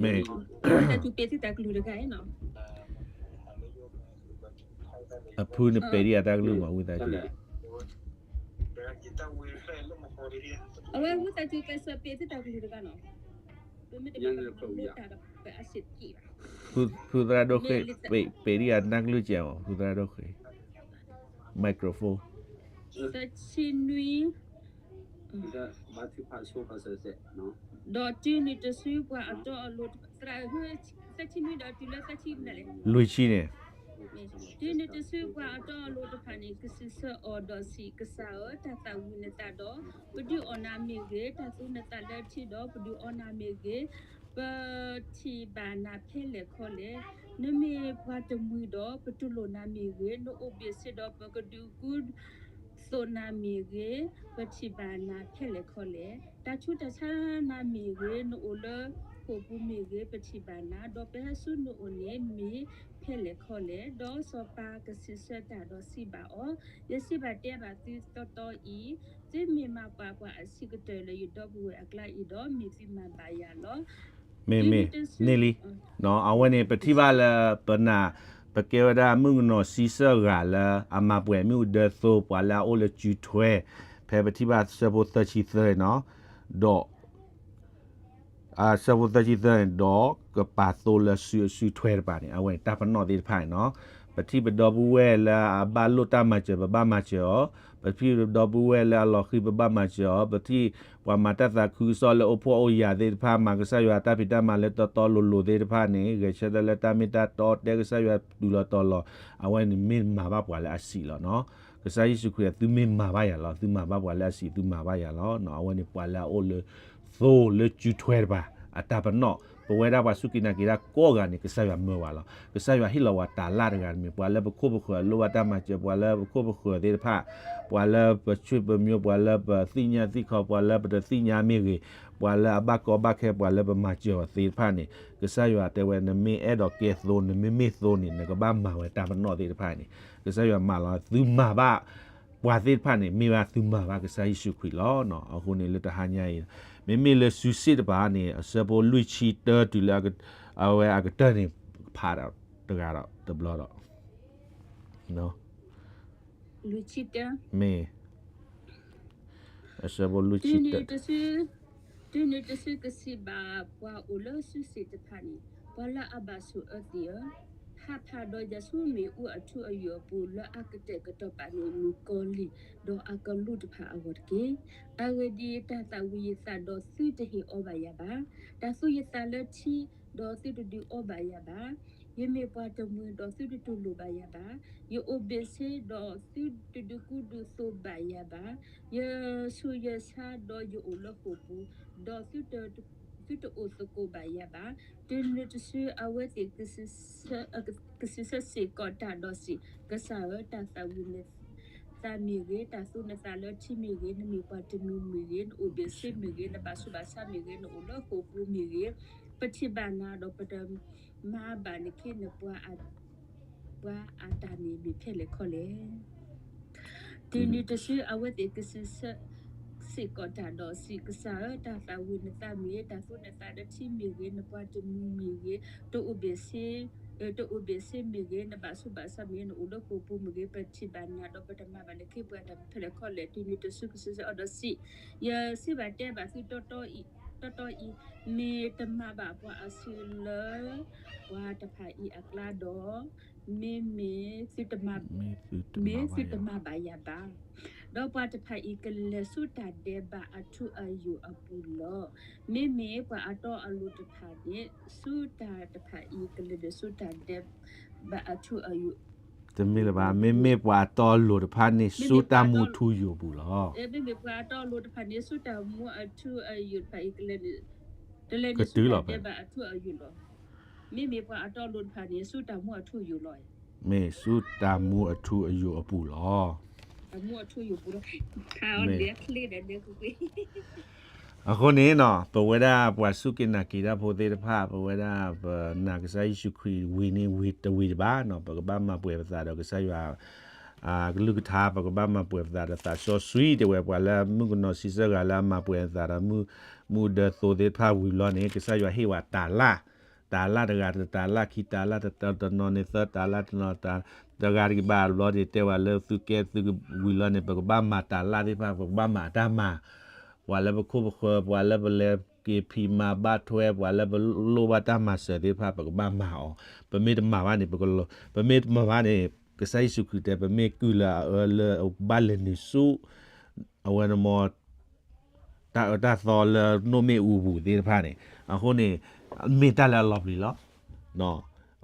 မ့ၢ် အဖုန့ၣ်ပဲာ်ဒံးအတၢ်ကလုၢ်မး ဝံသးစူၤ အဝဲဝံသးစူၤ ကဲးစၢးပဲာ်သုတၢ်ကလုၢ်တဂၤနီၤ, ဖုသရၣ်ဒိၣ်ဃ့ၢ် ပဲာ်ဒံးအတၢ်ကလုၢ်ကဲးမး ဖုသရၣ်ဒိၣ်ဃ့ၢ် microphone သၢဆံနွံ ဒီးတုၤနုၤတစုပှၤအတီအလိၤ သရၣ် သၢဆံနွံဒီးတုၤလၢသၢဆံနံၣ်လဲၣ်, လွံၢ်ဆံန့ၣ် တုၤနုၤတစုပှၤအတီအလိၤတဖၣ်န့ၣ် ကစံးဆၢအီၤဒီးစံး, ကစၢ်ဧၢ, တၢ်သၣ်ဝံၤနသးဒီး ပဒုးအီၣ်နၤမ့ၢ်ဂ့ၤ, တၢ်သူနသးလၢထံဒီး ပဒုးအီနၤမ့ၢ်ဂ့ၤ, ပထံၣ်ဘၣ်နၤဖဲလဲၣ်ခီလဲၣ်. နမ့ၢ်ပှၤတမှံၤဒီး ပတူၢ်လိာ်နၤမ့ၢ်ဂ့ၤ, နအိၣ်ဘ့ၣ်ဆ့ဒီး ပကဒုးကူသိးနၤမ့ၢ်ဂ့ၤ, ပထံၣ်ဘၣ်နၤဖဲလဲၣ်ခီလဲၣ်. တၢ်ဆူးတၢ်ဆါနၤမ့ၢ်ဂ့ၤ, နအိၣ်လၢဃိာ်ပူၤမ့ၢ်ဂ့ၤ, ပထံၣ်ဘၣ်နၤ, ဒီးပဟဲဆူနအိၣ်န့ၣ်မ့ၢ်ဖဲလဲၣ်ခီလဲၣ်. ဒီးစီၤပၤကစံးဆၢတၢ်ဒီးစံးဘၣ်အီၤ, ယစံးဘၣ်တဲဘၣ်သုတီတီအံၤ, သုမ့ၢ်မၤပှၤပှၤအဆံးကတၢၢ်လၢယဒီပုၢ်ဝဲၢ်အကျါအံၤဒီး မ့ၢ်သုမၤဘၣ်ယၤလီၤ. မ့မ့ၢ် န့ၣ်လံ, အဝဲန့ၣ် ပထံၣ်ဘၣ်လၢပနၢ်, ပကဲဝဲဒၣ်မုၣ်ကနီၤဆံဆၢဂၤလၢအမၤပှဲၤမ့ၣ်အူဒၢသိ ပှၤလၢအအိၣ်လၢစုထွဲ, ဖဲပထံၣ်ဘၣ်ဆၢဖိသၢဆံသၢနီၤ, ဒီး အဆၢဖိသၢဆံသၢန့ၣ် ဒီးကပာ်သိလၢစုအစုထွဲတဖၣ်န့ၣ် အဝဲန့ၣ်တၢ်ပနီၣ်သ့ၣ်တဖၣ်န့ၣ်နီၤ, ပထံၣ်ပဒီပုၢ်ဝဲၢ်လၢအဘၣ်လိၣ်တၢ်မၤစၢၤ ပဘၣ်မၤစၢၤအီၤ, ပထံၣ်ပဒီပုၢ်ဝဲၢ်လၢအလီၤဃံၤ ပဘၣ်မၤစၢၤအီၤ, ပထံၣ်ပှၤမၤတၢ်သးခုကစီၣ်လၢအိၣ်ဖှီၣ်အိၣ်ယာ်သ့ၣ်တဖၣ် မၤကစၢ်ယွၤတၢ်ဖံးတၢ်မၤလၢတီတီလိၤလိၤသ့ၣ်တဖၣ်န့ၣ် ဂဲၤဆၢထၢၣ်လၢတၢ်မ့ၢ်တၢ်တီ တဲကစၢ်ယွၤတုၤလီၤတီၤလီၤ, အဝဲန့ၣ်မ့ၢ်မၤဘၣ်ပှၤလၢအဆံးလီၤနီၤ. ကစၢ်ယ့ၣ်ၡူးခရံာ် သုမ့ၢ်မၤဘၣ်ယၤလီၤ, သုမၤဘၣ်ပှၤလၢအဆံး သုမၤဘၣ်ယၤလီၤ. အဝဲန့ၣ်ပှၤလၢအအိၣ်လၢ သိလၢစုထွဲတဖၣ် အတၢ်ပနီၣ်, ပဝဲဒၣ်ပှၤစူၢ်က့ၤနာ်က့ၤတၢ်ကိးဂၤန့ၣ် ကစၢ်ယွၤမၢပှၤလီၤ. ကစၢ်ယွၤဟ့ၣ်လီၤပှၤတၢ်လၢ်တဂၤတမံၤ, ပှၤလၢပခိၣ်ပဃၢၤလိၣ်ဘၣ်တၢ်မၤစၢၤ, ပှၤလၢပခိၣ်ပဃၢၤသ့ၣ်တဖၣ်, ပှၤလၢပဆွေပမျိုး, ပှၤလၢပသ့ၣ်ညါသ့ၣ်ခီ, ပှၤလၢပတသ့ၣ်ညါမ့ၢ်ဂ့ၤ, ပှၤလၢအဘၣ်ကီဘၣ်ခဲ, ပှၤလၢပမၤစၢၤအီၤသ့ၣ်တဖၣ်န့ၣ် ကစၢ်ယွၤတဲဝဲ နမ့ၢ်အဲၣ်ဒိးကဲသိ, နမ့မ့ၢ်သိန့ၣ် နကဘၣ်မၤဝဲတၢ်ပနီၣ်သ့ၣ်တဖၣ်န့ၣ် ကစၢ်ယွၤမၢလီၤ. သုမၤဘၣ်ပှၤသ့ၣ်တဖၣ်န့ၣ် မ့ၢ်ဘၣ်သုမၤဘၣ်ကစၢ်ယ့ၣ်ၡူးခရံာ်လီၤ. အဃိန့ၣ်လၢတဟါညါအံၤ မ့မ့ၢ်လၢစုစ့ၣ်တဖၣ်န့ၣ် အဆၢဖိလွံၢ်ဆံတၢတုၤလၢ အဝဲအကတၢၢ်န့ၣ် ဖးဒီးတဂၤဒီးတဘျီဒီး လွံၢ်ဆံတၢ, မ့ၢ် အဆၢဖိလွံၢ်ဆံတၢ, တုၤနုၤတစုကစံးဘၣ်ပှၤအိၣ်လၢစုစ့ၣ်တဖၣ်န့ၣ်, ပှၤလၢအဘၣ်ဆိၣ်အၢသံၣ်ဧၢ, ဟးဖးဒီးယၤဆူမ့ၣ်အူအထူအယိာ်အပူၤ လၢအကတဲာ်ကတီၤပာ်န့ၣ် မုၣ်ကီၤလံၢ်ဒီးအကလူးတဖၣ်အဂီၢ်တက့ၢ်. အဂ့ၢ်ဒ်အံၤ, တၢ်သၣ်ဝံၤယသးဒီးသုတဟ့ၣ်အီဘၣ်ယၤဘၣ်, တၢ်သူယသးလၢထံဒီးသုတဒုးအီဘၣ်ယၤဘၣ်, ယမ့ၢ်ပှၤတမှံၤဒီးသုတတူၢ်လိာ်ဘၣ်ယၤဘၣ်, ယအိၣ်ဘ့ၣ်ဆ့ဒီးသုတဒုးကူဒုးသိးဘၣ်ယၤဘၣ်, ယဆူးယဆါဒီးယအိၣ်လၢဃိာ်ပူၤ, ဒီးသုတအိၣ်သကိးဘၣ်ယၤဘၣ်. တုၤနုၤတစုအဝဲသ့ၣ်ကစံးဆၢစ့ၢ်ကီးတၢ်ဒီးစံး, ကစၢ်ဧၢ, တၢ်သၣ်ဝံၤနသးမ့ၢ်ဂ့ၤ, တၢ်သူနသးလၢထံမ့ၢ်ဂ့ၤ, နမ့ၢ်ပှၤတမှံၤမ့ၢ်ဂ့ၤ, နအိၣ်ဘ့ၣ်ဆ့မ့ၢ်ဂ့ၤ, နဘၣ်ဆူးဘၣ်ဆါမ့ၢ်ဂ့ၤ, နအိၣ်လၢဃိာ်ပူၤမ့ၢ်ဂ့ၤ, ပထံၣ်ဘၣ်နၤဒီးပတမၤဘၣ်နခ့နပှၤ ပှၤအတၢ်န့ၣ်မ့ၢ်ဖဲလဲၣ်ခီလဲၣ်. တုၤနုၤတစုအဝဲသ့ၣ်ကစံးဆၢစ့ၢ်ကီးတၢ်ဒီးစံး, ကစၢ်ဧၢ, တၢ်သၣ်ဝံၤနသးမ့ၢ်ဂ့ၤ, တၢ်သူနသးလၢထံမ့ၢ်ဂ့ၤ, နပှၤတမှံၤမ့ၢ်ဂ့ၤ, တအိၣ်ဘ့ၣ်ဆ့, တအိၣ်ဘ့ၣ်ဆ့မ့ၢ်ဂ့ၤ, နဘၣ်ဆူးဘၣ်ဆါမ့ၢ်ဂ့ၤ, နအိၣ်လၢဃိာ်ပူၤမ့ၢ်ဂ့ၤ, ပထံၣ်ဘၣ်နၤဒီးပတမၤဘၣ်နခ့ပှၤတၢ်ဖဲလဲၣ်ခီလဲၣ်. တုၤနုၤတစုကစံးဆၢအီၤဒီးစံး, ယစံးဘၣ်တဲဘၣ်သုတီတီအံၤ, မ့ၢ်တမၤဘၣ်ပှၤအစုလၢ ပှၤတဖၣ်အံၤအကျါဒီး, မ့မ့ၢ်သုတမၤ, မ့ၢ်သုတမၤဘၣ်ယၤဘၣ်, ဒီးပှၤတဖၣ်အံၤကလဲၤဆူတၢ်ဒဲးဘးအထူအယိာ်အပူၤလီၤ. မ့မ့ၢ်ပှၤအတီအလိၤတဖၣ်န့ၣ် ဆူတၢ်တဖၣ်အံၤကလဲၤဆူတၢ်ဒဲးဘးအထူအယိာ် တမ့ၢ်လၢၤဘၣ်, မ့မ့ၢ်ပှၤအတီအလိၤတဖၣ်န့ၣ် ဆူတၢ်မူအထူအယိာ်အပူၤလီၤ. မ့မ့ၢ်ပှၤအတီအလိၤတဖၣ်န့ၣ် ဆူတၢ်မူအထူအယိာ်တဖၣ်အံၤ ကလဲၤန့ၣ်, ကလဲၤန့ၣ်ဆူတၢ်ဒဲးဘးအထူအယိာ်လီၤ. မ့မ့ၢ်ပှၤအတီအလိၤတဖၣ်န့ၣ် ဆူတၢ်မူအထူအယိာ်လီၤ. မ့ၢ်ဆူတၢ်မူအထူအယိာ်အပူၤလီၤ. တၢ်မူအထူအယိာ်ပူၤလီၤ. အဃိန့ၣ်နီၤ ပဝဲဒၣ်ပှၤစူၢ်က့ၤနာ်က့ၤတၢ်ဖိသ့ၣ်တဖၣ် ပဝဲဒၣ်ပနာ်ကစၢ်ယ့ၣ်ၡူးခရံာ်ဝံၤန့ၣ်ဝံၤတဝံၤတဘၣ်နီၤ ပကဘၣ်မၤပှဲၤပသးဒီးကစၢ်ယွၤ ကလုၢ်ကထါ ပကဘၣ်မၤပှဲၤပသးဒီးသးစီဆှံ တဲဝဲ ပှၤလၢမုၣ်ကနီၤဆံဆၢဂၤလၢအမၤပှဲၤအသးဒီး မုၣ်ဒၢသိသ့ၣ်တဖၣ်ဝံၤလီၤန့ၣ် ကစၢ်ယွၤဟ့ၣ်ဝဲတၤလၣ်, တၤလၣ်တဂၤ တတၤလၣ်ခံ တၤလၣ်တနီၤန့ၣ် သၢတၤလၣ်တနီၤ တဂၤတကဘၣ်ဘျီန့ၣ် တဲဝဲလၢသုကဲသုကဝံၤလီၤန့ၣ် ပကဘၣ်မၤတၤလၣ်သ့ၣ်တဖၣ် ပကဘၣ်မၤအတၢ်မၤ ပှၤလၢပခိၣ်ပဃၢၤ ပှၤလၢပလဲၤက့ၤဖံးမၤဘၣ်ထွဲ ပှၤလၢပလိၣ်ဘၣ်တၢ်မၤစၢၤသ့ၣ်တဖၣ် ပကဘၣ်မၤအီၤ, ပမ့ၢ်တမၤဘၣ်န့ၣ် ပကလီၤ, ပမ့ၢ်တမၤဘၣ်န့ၣ် ကစၢ်ယ့ၣ်ၡူးခရံာ်တဲ ပမ့ၢ်ကုၢ်လၢအအၢလၢဘၣ်လဲၤနုာ်ဆူ အဝဲန့ၣ်မ့ၢ် တၢ်အၢတၢ်သီလၢနိၣ်မ့ၣ်အူပူၤသ့ၣ်တဖၣ်န့ၣ် အဃိန့ၣ် မ့ၢ်တၢ်လၢအလီၤပျံၤလီၤ.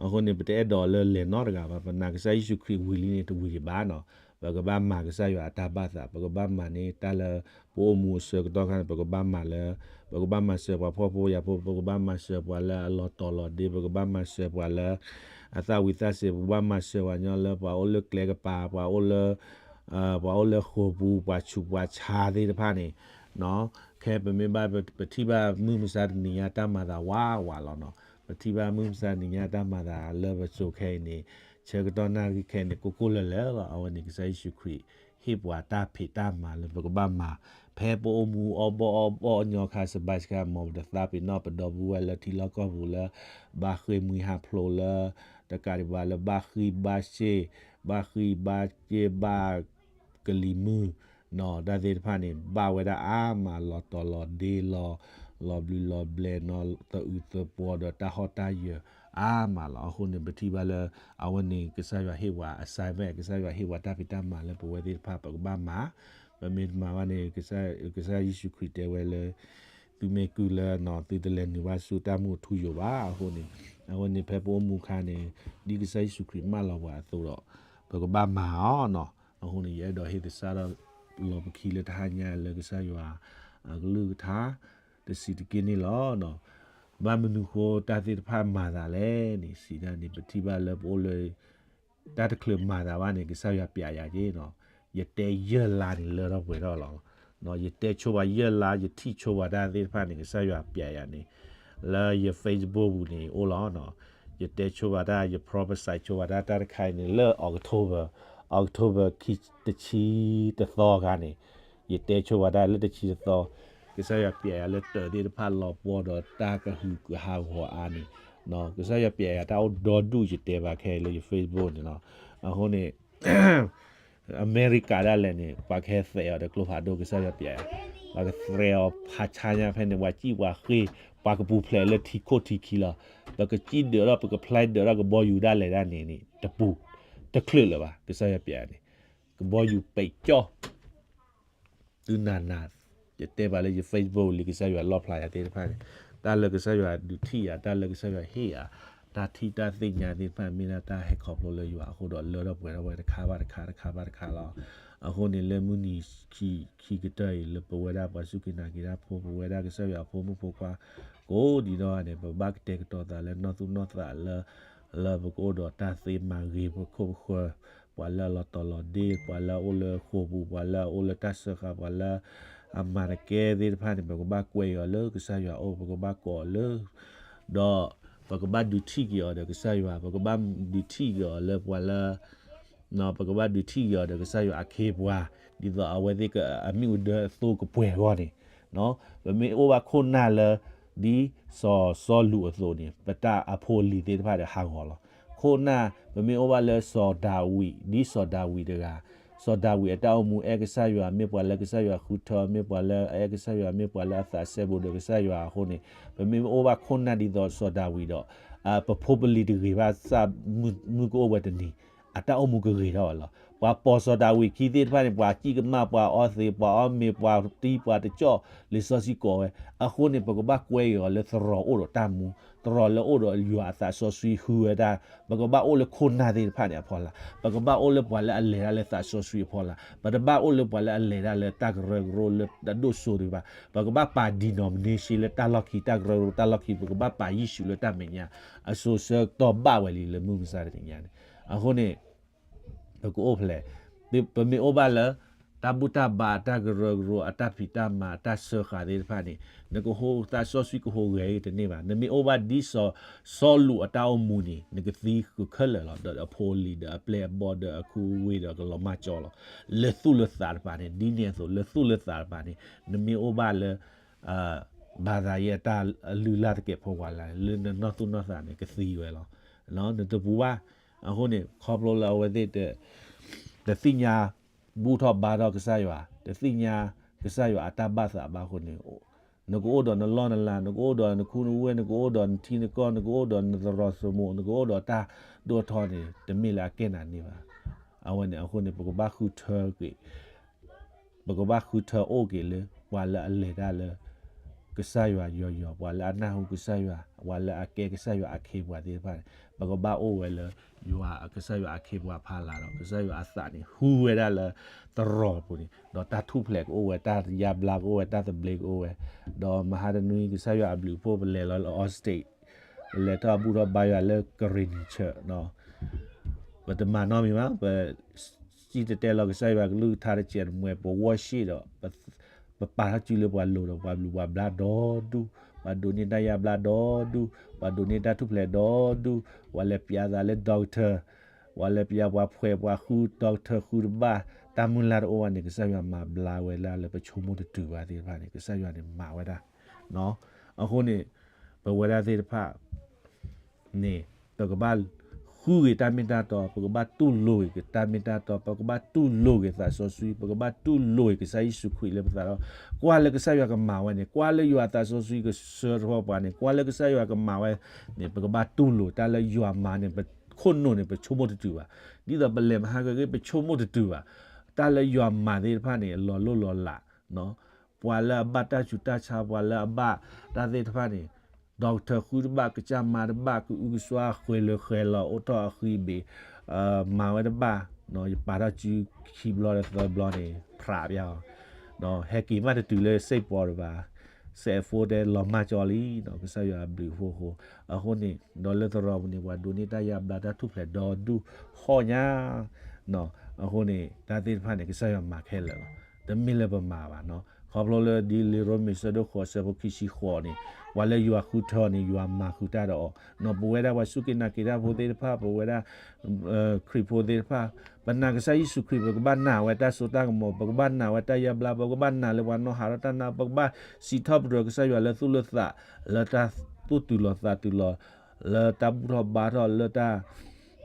အဃိန့ၣ် ပတအဲၣ်ဒိးလၢလဲၤနီတဂၤဘၣ်, ပနာ်ကစၢ်ယ့ၣ်ၡူးခရံာ်ဝံၤလံန့ၣ် တဝံၤဒံးဘၣ်နီၤ, ပကဘၣ်မၤကစၢ်ယွၤအတၢ်ဘၣ်သး, ပကဘၣ်မၤန့ၢ်တၢ်လၢ ပအိၣ်မူအဆၢကတီၢ်ခါန့ၣ် ပကဘၣ်မၤလၢ ပကဘၣ်မၤစၢၤပှၤဖှီၣ်ဖိယာ်ဖိ, ပကဘၣ်မၤစၢၤပှၤလၢအလီၤတီၤလီၤဒ့, ပကဘၣ်မၤစၢၤပှၤလၢ အသၣ်ဝံၤသၣ်စ့ၤ, ပကဘၣ်မၤစၢၤပှၤညီလၢ ပှၤအိၣ်လၢကျဲကပၤ, ပှၤအိၣ်လၢ ပှၤအိၣ်လၢဃိာ်ပူၤ, ပှၤဆူးပှၤဆါသ့ၣ်တဖၣ်န့ၣ် ခဲပမ့ၢ်ဘၣ် ပထံၣ်ဘၣ်မုၢ်မဆါတနံၤညါတၢ်မၤသးဝးဝးလီၤနီၤ, ပထံၣ်ဘၣ်မုၢ်မဆါတနံၤညါတၢ်မၤသးလၢပစိၤခဲအံၤန့ၣ် ဆၢကတီၢ်နၣ်ရံၣ်ခဲအံၤန့ၣ် ကိၢ်ကိၢ်လၢၤလၢၤလီၤ. အဝဲန့ၣ် ကစၢ်ယ့ၣ်ၡူးခရံာ် ဟ့ၣ်ပှၤတၢ်ဖံးတၢ်မၤလၢပကဘၣ်မၤ, ဖဲပအိၣ်မူအီၣ်ဘီၣ်အီဘီၣ်အညီခါ စဘါစခါ မ်ပတသးပ့ၤနီၣ်ပဒီပုၢ်ဝဲၢ်လၢထံလီၢ်ကီၢ်ပူၤလၢ ဘၣ်ဃ့ၢ်မှံဟးဖျိးလၢ တကးဒံးဘၣ်လၢဘၣ်ဃံၢ်ဘၣ်စ့ၢ်, ဘၣ်ဃံၢ်ဘၣ်စ့ၢ်ဘၣ် ကလံၤမုၢ်နီၤ တၢ်သ့ၣ်တဖၣ်န့ၣ် ဘၣ်ဝဲဒၣ်အါမး လီၤတီၤလီၤဒ့လီၤ, လီၤဘျုးလီၤဘျဲးနီၤ သအုးသပှီၤဒီးတၢ်ဟီၣ်တၢ်ယၢၤအါမးလီၤ. အဃိန့ၣ် ပထံၣ်ဘၣ်လၢ အဝဲန့ၣ် ကစၢ်ယွၤဟ့ၣ်ပှၤ assignment, ကစၢ်ယွၤဟ့ၣ်ပှၤတၢ်ဖံးတၢ်မၤလၢပဝဲသ့ၣ်တဖၣ် ပကဘၣ်မၤ, ပမ့ၢ်တမၤဘၣ်န့ၣ် ကစၢ်ယ့ၣ်ၡူးခရံာ်တဲဝဲလၢ သုမ့ၢ်ကုၢ်လၢ သုတလဲၤနုာ်ဘၣ်ဆူတၢ်မူအထူအယိာ်ဘၣ်. အဃိန့ၣ် အဝဲန့ၣ်ဖဲပအိၣ်မူခါန့ၣ် ဒ်ကစၢ်ယ့ၣ်ၡူးခရံာ်မၢလီၤပှၤအသိးဒီး ပကဘၣ်မၤအီၤနီၤ. အဃိန့ၣ် ယအဲၣ်ဒိးဟ့ၣ်သဆၣ်ထီၣ်လီၤပခံလၢတဟါညါလၢကစၢ်ယွၤအကလုၢ်ကထါ တဆံးတက့ၢ်န့ၣ်လီၤ. ဘၣ်မနုၤဃိတၢ်သ့ၣ်တဖၣ်မၤသးလဲၣ်န့ၣ် စံးဒၣ်န့ၣ် ပထံၣ်ဘၣ်လၢပအိၣ်လၢ တၢ်တချုးမၤသးဘၣ်န့ၣ် ကစၢ်ယွၤပျးယၤက့ၤနီၤ. ယတဲယဲၢ်လါန့ၣ် လၢထီၣ်ပှဲၤထီၣ်လီၤ. ယတဲဆိပှၤယဲၢ်လါ ယထံၣ်ဆိပှၤတၢ်သ့ၣ်တဖၣ်န့ၣ် ကစၢ်ယွၤပျးယၤန့ၣ် လၢယ Facebook ပူၤန့ၣ် အိၣ်လီၤနီၤ. ယတဲဆိပှၤတၢ် ယ prophesy ဆိပှၤတၢ် တၢ်တခါအံၤန့ၣ် လၢ October, October ခံ တဆံတသီအခါန့ၣ် ယတဲဆိပှၤတၢ်လၢတဆံတသီ ကစၢ်ယွၤပျးယၤလၢတၢ်သ့ၣ်တဖၣ်လီၤပှီၢ်ဒီးတၢ်ကဟုကဟးဂီၤအါန့ၣ် ကစၢ်ယွၤပျးယၤတၢ်အိၣ်ဒီဒူၣ် ယတဲဘၣ်ခဲအံၤလၢယ Facebook န့ၣ်လီၤ. အဃိန့ၣ် အမဲရကၤဒၣ်လဲာ်န့ၣ် ပှၤကဟဲသဲးအီၤဒီးကျိဖးဒိၣ် ကစၢ်ယွၤပျးယၤ, ပှၤကသဲးအီၤဖးဆါညါဖဲန့ၣ် ပှၤစံၣ်ပှၤဃ့ၢ် ပှၤကပူၤဖျဲးလၢထံခိၣ်ထံခံလီၤ. ပကစံၣ်ဒၢးထီၣ် ပကဖျဲးဒၢးထီၣ်ကဘီယူၤဒၣ်လဲာ်ဒၣ်န့ၣ်န့ၣ် တပူၤ တချုးလၢၤဘၣ် ကစၢ်ယွၤပျးယၤန့ၣ် ကဘီယူၤပဲာ်ကၠီ သုနၤနၤ ယတဲဘၣ်လၢယ Facebook လံ ကစၢ်ယွၤလီၣ်ဖျါယၤသ့ၣ်တဖၣ်န့ၣ် တၢ်လၢကစၢ်ယွၤဒုးထံၣ်ယၤ တၢ်လၢကစၢ်ယွၤဟ့ၣ်ယၤ တၢ်ထံၣ်တၢ်သ့ၣ်ညါသ့ၣ်တဖၣ် မ့ၢ်ဒၣ်တၢ်ဟဲခီဖျိလၢယွၤအဃိဒီး လၢထီၣ်ပှဲၤထီၣ်ဝဲတခါဘၣ်တခါ တခါဘၣ်တခါလီၤ. အဃိန့ၣ် လၢမုၢ်နံၤခံ ခံကတၢၢ်အံၤ လၢပဝဲဒၣ်ပှၤစူၢ်က့ၤနာ်က့ၤတၢ်ဖိ ပဝဲဒၣ်ကစၢ်ယွၤအဖိမုၣ်ဖိခွါ ကိးဒံးနီၢ်ဂၤန့ၣ် ပဘၣ်ကတဲာ်ကတီၤသးလၢနီၢ်သူၣ်နီၢ်သးလၢ လၢပကအိၣ်ဒီးတၢ်သ့မၤဂ့ၤ ပခိၣ်ပဃၢၤ ပှၤလၢအလီၤတီၤလီၤဒ့ ပှၤလၢအအိၣ်လၢဃိာ်ပူၤ ပှၤလၢအအိၣ်လၢတၢ်စၢဃာ် ပှၤလၢအမၤတကဲသ့ၣ်တဖၣ်န့ၣ် ပကဘၣ်ကွဲးအီၤလၢကစၢ်ယွၤအအိၣ် ပကဘၣ်ကိးအီၤလၢ ဒီးပကဘၣ်ဒုးထံၣ်က့ၤအီၤဒီးကစၢ်ယွၤ ပကဘၣ်ဒုးထံၣ်က့ၤအီၤလၢပှၤလၢ ပကဘၣ်ဒုးထံၣ်က့ၤအီၤဒီးကစၢ်ယွၤအခ့အပှၤ ဒ်သိးအဝဲသ့ၣ်အမ့ၣ်အူဒၢအသိကပှဲၤအဂီၢ်န့ၣ် ပမ့ၢ်အိၣ်ဘၣ်ခိၣ်နၢ်လၢ ဒ်စီၤစီလူးအသိးန့ၣ် ပတၢ်အဖိအလံၤသ့ၣ်တဖၣ်ဒီးဟးဂီၤလီၤ. ခိၣ်နၢ် ပမ့ၢ်အိၣ်ဘၣ်လၢစီၤဒၤဝံး ဒ်စီၤဒၤဝံးတဂၤ စီၤဒၤဝံးအတၢ်အိၣ်မူအဲၣ်ကစၢ်ယွၤ မ့ၢ်ပှၤလၢကစၢ်ယွၤဃုထၢ မ့ၢ်ပှၤလၢအအဲၣ်ကစၢ်ယွၤ မ့ၢ်ပှၤလၢအသးစဲဘူးဒီးကစၢ်ယွၤအဃိန့ၣ် ပမ့ၢ်အိၣ်ဘၣ်ခိၣ်နၢ်ဒ်သိးစီၤဒၤဝံးဒီး ပဖိပလံၤတဂ့ၤဘၣ်စၢ် မုၢ်ကအိၣ်ဝဲတနံၤ အတၢ်အိၣ်မူကဂ့ၤထီၣ်ဝဲလီၤ. ပှၤပိာ်စီၤဒၤဝံးခံသ့ၣ်တဖၣ်န့ၣ် ပှၤစံၣ်ကမၣ် ပှၤအီသံး ပှၤအီမ့ၤ ပှၤတံ ပှၤတကၠီၣ် လံာ်စီဆှံကိးဝဲ. အဃိန့ၣ် ပကဘၣ်ကွဲအီၤလၢသရိာ်အိၣ်ဒီးတၢ်မူ သရိာ်လၢအိၣ်ဒီးယွၤအသးစီဆှံဃုဝဲဒၣ် ပကဘၣ်အိၣ်လၢခိၣ်နၢ်သ့ၣ်တဖၣ်န့ၣ်အဖီလာ် ပကဘၣ်အိၣ်လၢပှၤလၢအလဲၤတၢ်လၢသးစီဆှံအဖီလာ် ပတဘၣ်အိၣ်လၢပှၤလၢအလဲၤတၢ်လၢတၢ်ကရၢကရိလၢအဒိၣ်စိတဂ့ၤဘၣ်. ပကဘၣ်ပာ် denomination လၢတၢ်လီၢ်ခံ တၢ်ကရၢကရိတၢ်လီၢ်ခံ ပကဘၣ်ပာ်ယ့ၣ်ၡူးလၢတၢ်မဲာ်ညါ အစိၤဆၢကတီၢ်ဘၣ်ဝဲလံလၢမုၢ်မဆါတနံၤညါန့ၣ်. အဃိန့ၣ် ပကအိၣ်ဖျဲၣ် ပမ့ၢ်အိၣ်ဘၣ်လၢ တၢ်ဘူၣ်တၢ်ဘါအတၢ်ကရၢကရိ အတၢ်ဖံးတၢ်မၤ အတၢ်စၢဃာ်သ့ၣ်တဖၣ်န့ၣ် နကဟိသးစီဆှံကဟူးဂဲၤတန့ၢ်ဘၣ်. နမ့ၢ်အိၣ်ဘၣ်ဒ်စီၤစီလူးအတၢ်အိၣ်မူန့ၣ် နကသံကခဲလၢာ်လီၤ. ဒီးအဖိအလံၤ ဒီးအပျဲၢ်အဘီၣ် ဒီးအခူအဝ့ၢ် ဒီးကလီၤမၢ်ကၠီလီၤ. လၢသူၣ်လၢသးတပၤန့ၣ် ဒ်န့ၣ်အသိး လၢသူၣ်လၢသးတပၤန့ၣ် နမ့ၢ်အိၣ်ဘၣ်လၢ ဘၣ်သးယဲၢ်တၢ်လုၢ်လၢ်သကဲးဖိဝဲလၢ လၢနနီၢ်သူၣ်နီၢ်သးန့ၣ် ကသံဝဲလီၤ. နတပူၤဘၣ်. အဃိန့ၣ် ခီဖျိလၢအဝဲသ့ၣ်တ တသ့ၣ်ညါ ဘူၣ်ထီၣ်ဘါထီၣ်ကစၢ်ယွၤ, တသ့ၣ်ညါကစၢ်ယွၤအတၢ်ဘၣ်သးဘၣ်အဃိန့ၣ် နကအိၣ်ဒီးနလီၢ်နလၤ, နကအိၣ်ဒီးနခူနဝ့ၢ်, နကအိၣ်ဒီးနထံနကီၢ်, နကအိၣ်ဒီးနသရိာ်သမိး, နကအိၣ်ဒီးတၢ်ဒိၣ်ထီၣ်န့ၣ် တမ့ၢ်လၢအကဲနၤန့ၣ်ဘၣ်. အဝဲန့ၣ်အဃိန့ၣ် ပကဘၣ်ဃုထၢက့ၤ ပကဘၣ်ဃုထၢအိၣ်က့ၤလၢ ပှၤလၢအလဲၤတၢ်လၢ ကစၢ်ယွၤယီၤယီၤ, ပှၤလၢအနၢ်ဟူကစၢ်ယွၤ, ပှၤလၢအကဲကစၢ်ယွၤအခ့အပှၤသ့ၣ်တဖၣ်န့ၣ် ပကဘၣ်အိၣ်ဝဲလၢ ယွၤကစၢ်ယွၤအခ့အပှၤဖီလာ်ဒီး ကစၢ်ယွၤအသးန့ၣ်ဟူဝဲဒၣ်လၢသရိာ်ပူၤန့ၣ် ဒီးတၢ်ထူၣ်ဖျဲးကအိၣ်ဝဲ, တၢ်ယါဘျါကအိၣ်ဝဲ, တၢ်သဘျ့ကအိၣ်ဝဲ, ဒီးမဟါတနွံကစၢ်ယွၤအဘျုးအဖှိၣ် ပလဲၤလီၤလၢ Austin ပလဲၤထီၣ်ဘူၣ်ထီၣ်ဘါယွၤလၢကရ့ၣ်နံၤဆၢ ပတမၤနီတမံၤဘၣ်, ပစံၣ်တဲၤတဲလီၤကစၢ်ယွၤကလုၢ်ကထါတစဲးတမှဲၤ, ပ worship ဒီး ပပာ်ထီၣ်စုလၢပှၤလိၤဒီး ပှၤဘျုးပှၤဘျါဒီဒူၣ်, ပှၤဒိးန့ၢ်တၢ်ယါဘျါဒီဒူၣ်, ပှၤဒိးန့ၢ်တၢ်ထူၣ်ဖျဲးဒီဒူၣ်, ပှၤလဲၤပျးသးလၢ doctor, ပှၤလဲၤပျးပှၤဖှဲးပှၤဃု doctor ဃုတဘၣ်, တၢ်မုၢ်လၢ်တအိၣ်ဘၣ်န့ၣ် ကစၢ်ယွၤမၤဘျါဝဲဒၣ်လၢပဆိကမိၣ်တတုၤဘၣ်သ့ၣ်တဖၣ်န့ၣ် ကစၢ်ယွၤန့ၣ်မၤဝဲဒၣ်. အဃိန့ၣ် ပဝဲဒၣ်သ့ၣ်တဖၣ် န့ၣ် ပကဘၣ်ဃုဂ့ၤတၢ်မ့ၢ်တၢ်တီ, ပကဘၣ်တူၢ်လိာ်ဂ့ၤတၢ်မ့ၢ်တၢ်တီ, ပကဘၣ်တူၢ်လိာ်ဂ့ၤသးစီဆှံ, ပကဘၣ်တူၢ်လိာ်ဂ့ၤကစၢ်ယ့ၣ်ၡူးခရံာ်လၢပသးဒီး ကွၢ်လၢကစၢ်ယွၤကမၤဝဲန့ၣ်, ကွၢ်လၢယွၤသးစီဆှံကဆှၢထီၣ်ပှၤန့ၣ်, ကွၢ်လၢကစၢ်ယွၤကမၤဝဲန့ၣ် ပကဘၣ်တူၢ်လိာ်တၢ်လၢယွၤမၤန့ၣ်, ပခိၣ်နူာ်န့ၣ် ပဆိကမိၣ်တတုၤဘၣ်. ဒ်သိးပလဲၤမဟါကဂ့ၤ ပဆိကမိၣ်တတုၤဘၣ်. တၢ်လၢယွၤမၤသ့ၣ်တဖၣ်န့ၣ် အလီၤလိၢ်လီၤလး ပှၤလၢအဘၣ်တၢ်ဆူးတၢ်ဆါ ပှၤလၢအဘၣ်တၢ်သ့ၣ်တဖၣ်န့ၣ် doctor ဃုတဘၣ် ကစၢ်မၤတဘၣ် ကအုကစွါဃဲၤလၢာ်ဃဲၤလီၤ အိၣ်ထီၣ်အဃံဘ့ၣ် မၤဝဲတဘၣ် ယပာ်ထီၣ်စုခံဘျီဒီးသၢဘျီန့ၣ် ဖြးပျါအီၤ ဟဲက့ၤမးတတုၤလၢစ့ၢ်ပီၤတဘၣ် စဲးအဖိတဲလီၤမၢ်ကၠီလံ ကစၢ်ယွၤအဘျုးအဖှိၣ်အဃိ အဃိန့ၣ် ဒီးလၢသရိာ်ပူၤန့ၣ် ပှၤဒိးန့ၢ်တၢ်ယါဘျါတၢ်ထူၣ်ဖျဲးဒီဒူၣ်ဟီၣ်ညါ အဃိန့ၣ် တၢ်သ့ၣ်တဖၣ်န့ၣ် ကစၢ်ယွၤမၤခဲလၢာ်လီၤ. တမ့ၢ်လၢပမၤဘၣ်နီၤ. ခီဖျိလၢဒ်လံာ်ရိမ့ၤဆၢဒိၣ်ဃိးဆၢဖိခံဆံဃိးန့ၣ် ပှၤလၢယွၤဃုထၢအီၤန့ၣ် ယွၤမၤဃုာ်တၢ်ဒီးအီၤနီၤ. ပဝဲဒၣ်ပှၤစူၢ်က့ၤနာ်က့ၤတၢ်ဖိသ့ၣ်တဖၣ် ပဝဲဒၣ် ခရံာ်ဖိသ့ၣ်တဖၣ် ပနာ်ကစၢ်ယ့ၣ်ၡူးခရံာ် ပကဘၣ်နာ်ဝဲတၢ်စိတၢ်ကမီၤ ပကဘၣ်နာ်ဝဲတၢ်ယါဘျါ ပကဘၣ်နာ်လၢပှၤနီၢ်ဟးထီၣ်တၢ်နါ ပကဘၣ်စံးထီၣ်ပတြၢၤကစၢ်ယွၤလၢသူၣ်လၢသး လၢတၢ်သူၣ်တုၤလီၤသးတုၤလီၤ လၢတၢ်ဘူၣ်ထီၣ်ဘါထီၣ် လၢတၢ်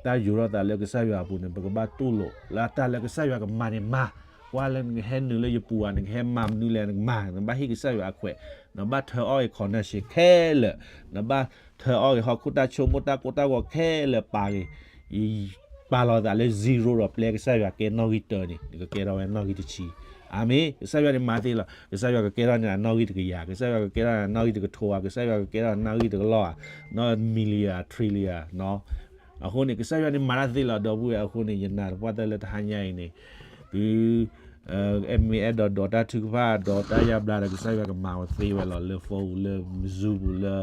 တၢ်ယိးထီၣ်သးလၢကစၢ်ယွၤအပူၤန့ၣ် ပကဘၣ်တူၢ်လိာ် လၢတၢ်လၢကစၢ်ယွၤကမၤန့ၣ်မၤ, ကွၢ်လၢနကဟဲနုာ်လၢယပူၤဧါ နကဟဲမၤမနုၤလဲၣ် နကမၤ နဘၣ်ဟ့ၣ်ကစၢ်ယွၤအခွဲး, နဘၣ်ထၢအီၣ်ဂ့ၤ connection ခဲလၢာ်, နဘၣ်ထၢအီၣ်ဂ့ၤ ဟီၣ်ခိၣ်တၢ်ဆိကမိၣ် တၢ်ကိၢ်တၢ်ဂီၤခဲလၢာ်ပာ်ဂ့ၤ, ပာ်လီၤသးလၢ zero ဒီးပျဲကစၢ်ယွၤကဲနီၣ်ဂံၢ်တၢန့ၣ် နကကဲထီၣ်ဝဲနီၣ်ဂံၢ်တဆံ. အၤမ့ၣ်. ကစၢ်ယွၤန့ၣ်မၤသ့လီၤ. ကစၢ်ယွၤကကဲထီၣ်န့ၢ်နၤနီၣ်ဂံၢ်တကယၤ, ကစၢ်ယွၤကကဲထီၣ်နၤနီၣ်ဂံၢ်တကထိဧါ, ကစၢ်ယွၤကကဲထီၣ်နၤနီၣ်ဂံၢ်တကလီၢ်ဧါ, နီၣ် million ဧါ trillion ဧါ အဃိန့ၣ် ကစၢ်ယွၤန့ၣ်မၤတၢ်သ့လီၤ ဒီပုၢ်ဝဲၢ်. အဃိန့ၣ် ယနာ်သပှၢ်တၢၢ်လၢတဟါညါအံၤန့ၣ် သု မ့ၢ်အဲၣ်ဒိးဒိးတၢ်ထုကဖၣ် ဒိးတၢ်ယါဘျါဒီး ကစၢ်ယွၤကမၤဝဲသ့ဝဲလီၤ လၢ phone လၢ Zoom လၢ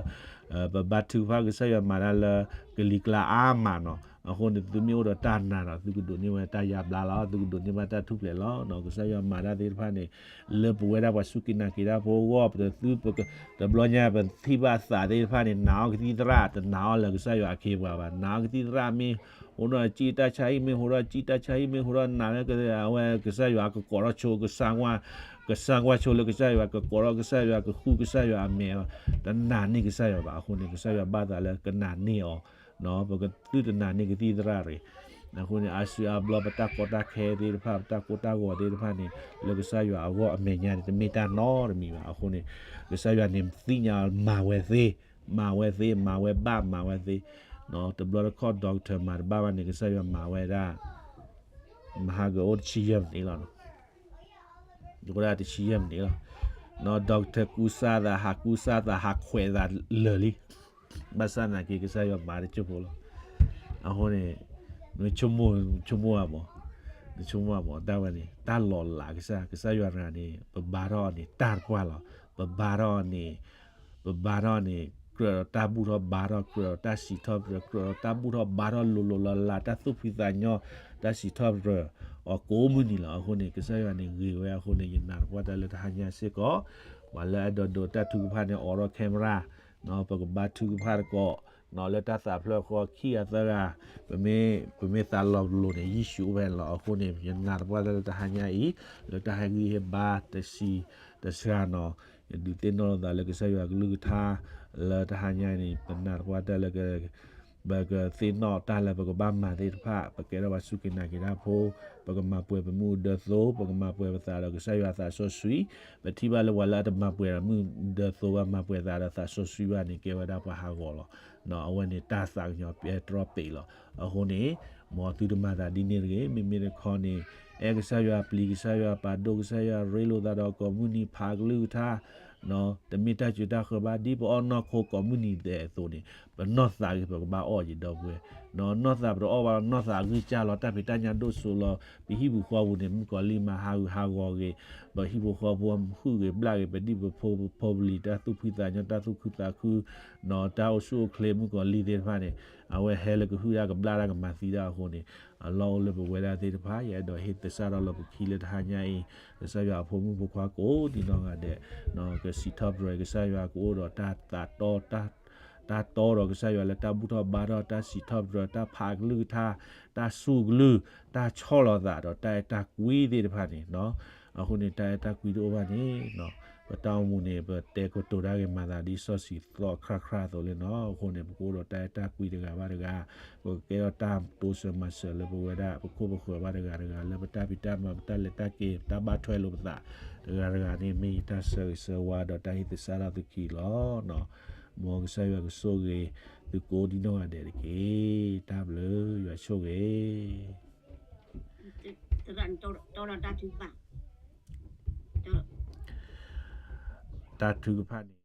ပဘါထုကဖၣ် ကစၢ်ယွၤမၤတၢ်လၢ ကလံၤကျါအါမးနီၤ. အဃိန့ၣ် သုမ့ၢ်အိၣ်ဒီးတၢ်နာ်ဒီး သုကဒိးန့ၢ်ဝဲတၢ်ယါဘျါလီၤ, သုကဒိးန့ၢ်ဘၣ်တၢ်ထူၣ်ဖျဲးလီၤ. ကစၢ်ယွၤမၤတၢ်သ့ၣ်တဖၣ်န့ၣ် လၢပဝဲဒၣ်ပှၤစူၢ်က့ၤနာ်က့ၤတၢ်ဖိအဂီၢ် ပသု တဘျီညါ ပထံၣ်ဘၣ်သးသ့ၣ်တဖၣ်န့ၣ် နာ်အီၤကသံၣ်သရၣ် တနာ်အီၤလၢကစၢ်ယွၤအခ့အပှၤဘၣ်. နာ်အီၤကသံၣ်သရၣ်မ့ၢ် ဟိဒီးစံၣ်တၢ်ဆါဟံၣ် မ့ၢ်ဟိဒီးစံၣ်တၢ်ဆါဟံၣ် မ့ၢ်ဟိဒီးနာ်လၢ အဝဲကစၢ်ယွၤကကိးထီၣ်ဆိ ကစၢ်ကွၢ်ဆိလၢကစၢ်ယွၤ ကကိးထီၣ်ကစၢ်ယွၤ ကဃုကစၢ်ယွၤအမဲာ်, တနာ်န့ၢ်ကစၢ်ယွၤဘၣ်. အဃိန့ၣ် ကစၢ်ယွၤဘၣ်သးလၢကနာ်န့ၢ်အီၤ, ပကသုတနာ်န့ၢ်ကသံၣ်သရၣ်ရ့ၣ်. အဃိန့ၣ် အါစုအါဘျီ ပတၢ်ကီတၢ်ခဲသ့ၣ်တဖၣ် ပတၢ်ကိၢ်တၢ်ဂီၤသ့ၣ်တဖၣ်န့ၣ် လၢကစၢ်ယွၤအဂီၢ်အမဲာ်ညါန့ၣ် တမ့ၢ်တၢ်နီတမံၤဘၣ်. အဃိန့ၣ် ကစၢ်ယွၤန့ၣ်သ့ၣ်ညါမၤဝဲသ့, မၤဝဲသ့, မၤဝဲဘၣ် မၤဝဲသ့. တဘျီတခီၣ် doctor မၤတဘၣ်ဘၣ်န့ၣ် ကစၢ်ယွၤမၤဝဲဒၣ် မဟါကအိၣ်တဆံယဲၢ်မံးနံးလီၤ. ယကဒၣ်တဆံယဲၢ်မံးနံးလီၤ. နီၢ် doctor ကူစါသး ဟးကူစါသး ဟးခွဲးသးလၢာ်လံ. ဘၣ်ဆၣ်သနာ်က့ ကစၢ်ယွၤမၤတစိၢ်ဖိလီၤ. အဃိန့ၣ် နဆိကမိၣ် ဆိကမိၣ်အမး, နဆိကမိၣ်အမး တၢ်ဝဲန့ၣ် တၢ်လီၤလးကစၢ်, ကစၢ်ယွၤတဂၤန့ၣ် ပဘါထီၣ်အီၤန့ၣ် တၢ်တပှၢ်လီၤ. ပဘါထီၣ်အီၤန့ၣ် ပဘါထီၣ်န့ၣ် ကြၢးဒီးတၢ်ဘူၣ်ထီၣ်ဘါထီၣ် ကြၢးဒီးတၢ်စံးထီၣ်ပတြၢၤ ကြၢးဒီးတၢ်ဘူၣ်ထီၣ်ဘါထီၣ်လိၤလိၤလၢ်လၢ် တၢ်သူၣ်ဖှံသးညီ တၢ်စံးထီၣ်ပတြၢၤ အီၤကိးမုၢ်နံၤလီၤ. အဃိန့ၣ် ကစၢ်ယွၤန့ၣ်ဂ့ၤဝဲအဃိန့ၣ် ယနာ်သပှၢ်တၢ်လၢတဟါညါစ့ၢ်ကီး ပှၤလၢအဲၣ်ဒိးဒိးတၢ်ထုကဖၣ်န့ၣ် အိးထီၣ် camera ပကဘါထုကဖၣ်သကိး လၢတၢ်သးဖျၢၣ်ဃီခံဂၤသၢဂၤ ပမ့ၢ်သးလီၤပလိာ်န့ၣ် ယံၣ်ၡူးအိၣ်ဖဲန့ၣ်လီၤ. အဃိန့ၣ် ယနာ်သပှၢ်တၢ်လၢတဟါညါအံၤ လၢတၢ်ဟဲဂံၢ်ဟဲဘါတဆံတစှၤနီၤ ယဒုးသ့ၣ်နီၣ်လိာ်သးလၢကစၢ်ယွၤကလုၢ်ကထါ လၢတဟါညါအံၤန့ၣ် ပနာ်သပှၢ်တၢ်လၢ ပကသ့ၣ်နီၣ်တၢ်လၢပကဘၣ်မၤသ့ၣ်တဖၣ် ပကဲထီၣ်ပှၤစူၢ်က့ၤနာ်က့ၤတၢ်ဖိ ပကမၤပှဲၤပမုၢ်ဒၢသိ ပကမၤပှဲၤပသးဒီးကစၢ်ယွၤသးစီဆှံ ပထံၣ်ဘၣ်လၢပှၤလၢအတမၤပှဲၤဒီးမုၢ်ဒၢသိဘၣ် မၤပှဲၤသးဒီးသးစီဆှံဘၣ်န့ၣ် ကဲဝဲဒၣ်ပှၤဟးဂီၤလီၤ. အဝဲန့ၣ်တၢ်သးကညီၤပဲတြီပ့ၤလီၤ. အဃိန့ၣ် မ်သုတမၤသးဒ်န့ၣ်တဂ့ၤ. မ့မ့ၢ်တခီန့ၣ် အဲၣ်ကစၢ်ယွၤပျံၤကစၢ်ယွၤပာ်ဒိၣ်ကစၢ်ယွၤ ရ့လိာ်သးဒီးကိးမုၢ်နံၤဖးကလုၢ်ကထါ တမ့ၢ်တၢ်စၢတၢ်ဃၢၤဘၣ် ဒ်ပအီၣ်နီၢ်ခိကိးမုၢ်နံၤဒဲးအသိးန့ၣ် ပနီၢ်သးဂ့ၤ ပကဘၣ်အီၣ်ယဒီပုၢ်ဝဲၢ် နီၢ်သးပတအီၣ်ဘၣ်လီၤ နီၢ်သးအဂံၢ်စၢ်လီၤ တၢ်ဖံးတၢ်ညၣ်ဒိၣ်စိလီၤ ပဟံၣ်ပူၤဃီပူၤန့ၣ် မုၣ်ကီၤလံၢ်မၤဟးဂူာ်ဟးဂီၤဂ့ၤ ပဟံၣ်ဖိဃီဖိဟုၣ်ဂ့ၤဘျၣ်ဂ့ၤ ပဒံၣ်ပဖိပဖိပလံၤ တၢ်သူၣ်ဖှံသးညီ တၢ်သူၣ်ခုသးခု တၢ်အိၣ်ဆူၣ်အိၣ်ချ့မုၣ်ကီၤလံၢ်သ့ၣ်တဖၣ်န့ၣ် အဝဲဟဲလၢကဟုၣ်ဒၣ်ကဘျၣ်ဒၣ်ကမၤသံဒၣ်အဃိန့ၣ် အလီၢ်အိၣ်လၢပဝဲဒၣ်သ့ၣ်တဖၣ် ယအဲၣ်ဒိးဟ့ၣ်သဆၣ်ထီၣ်လၢပခံလၢတဟါညါအံၤ ကစၢ်ယွၤအဖိမုၣ်ဖိခွါကိးဒံးနီၢ်ဂၤဒဲး ကစံးထီၣ်ပတြၢၤကစၢ်ယွၤကအိၣ်ဒီးတၢ်သးတီ တၢ်တီဒီးကစၢ်ယွၤလၢတၢ်ဘူၣ်ထီၣ်ဘါထီၣ် တၢ်စံးထီၣ်ပတြၢၤ တၢ်ဖးကလုၢ်ကထါ တၢ်စူၢ်ကလုၢ် တၢ်ဆီၣ်လီၤသးဒီးတၢ်အဲၣ်တၢ်ကွံသ့ၣ်တဖၣ်န့ၣ် အဃိန့ၣ် တၢ်အဲၣ်တၢ်ကွံတအိၣ်ဘၣ်န့ၣ် ပတၢ်အိၣ်မူန့ၣ် ပတဲကတိၤတၢ်ဂ့ၤမၤသးဒ်စီဆှံသီခရၣ်ခရၣ်အသိးလံနီၤ အဃိန့ၣ် ပကအိၣ်ဒီးတၢ်အဲၣ်တၢ်ကွံတဂၤဘၣ်တဂၤ ပကကဲထီၣ်တၢ်တိစၢၤမၤစၢၤလၢပဝဲဒၣ် ပခိၣ်ပဃၢၤဘၣ်တဂၤတဂၤ လၢပတၢ်ဖံးတၢ်မၤ ပတၢ်လဲၤတၢ်က့ၤ ပတၢ်ဘၣ်ထွဲလိာ်ပသး တဂၤတဂၤန့ၣ် မ့ၢ်ယတၢ်ဆၢဂ့ၤဆၢဝါဒီးတၢ်ဟ့ၣ်သဆၣ်ထီၣ်သုခံလီၤ. မ်ကစၢ်ယွၤကဆိၣ်ဂ့ၤသုကိးဒံးနီၢ်ဂၤဒဲးတက့ၢ်. တၢ်ဘျုး ယွၤဆိၣ်ဂ့ၤ တၢ်ထုကဖၣ်န့ၣ်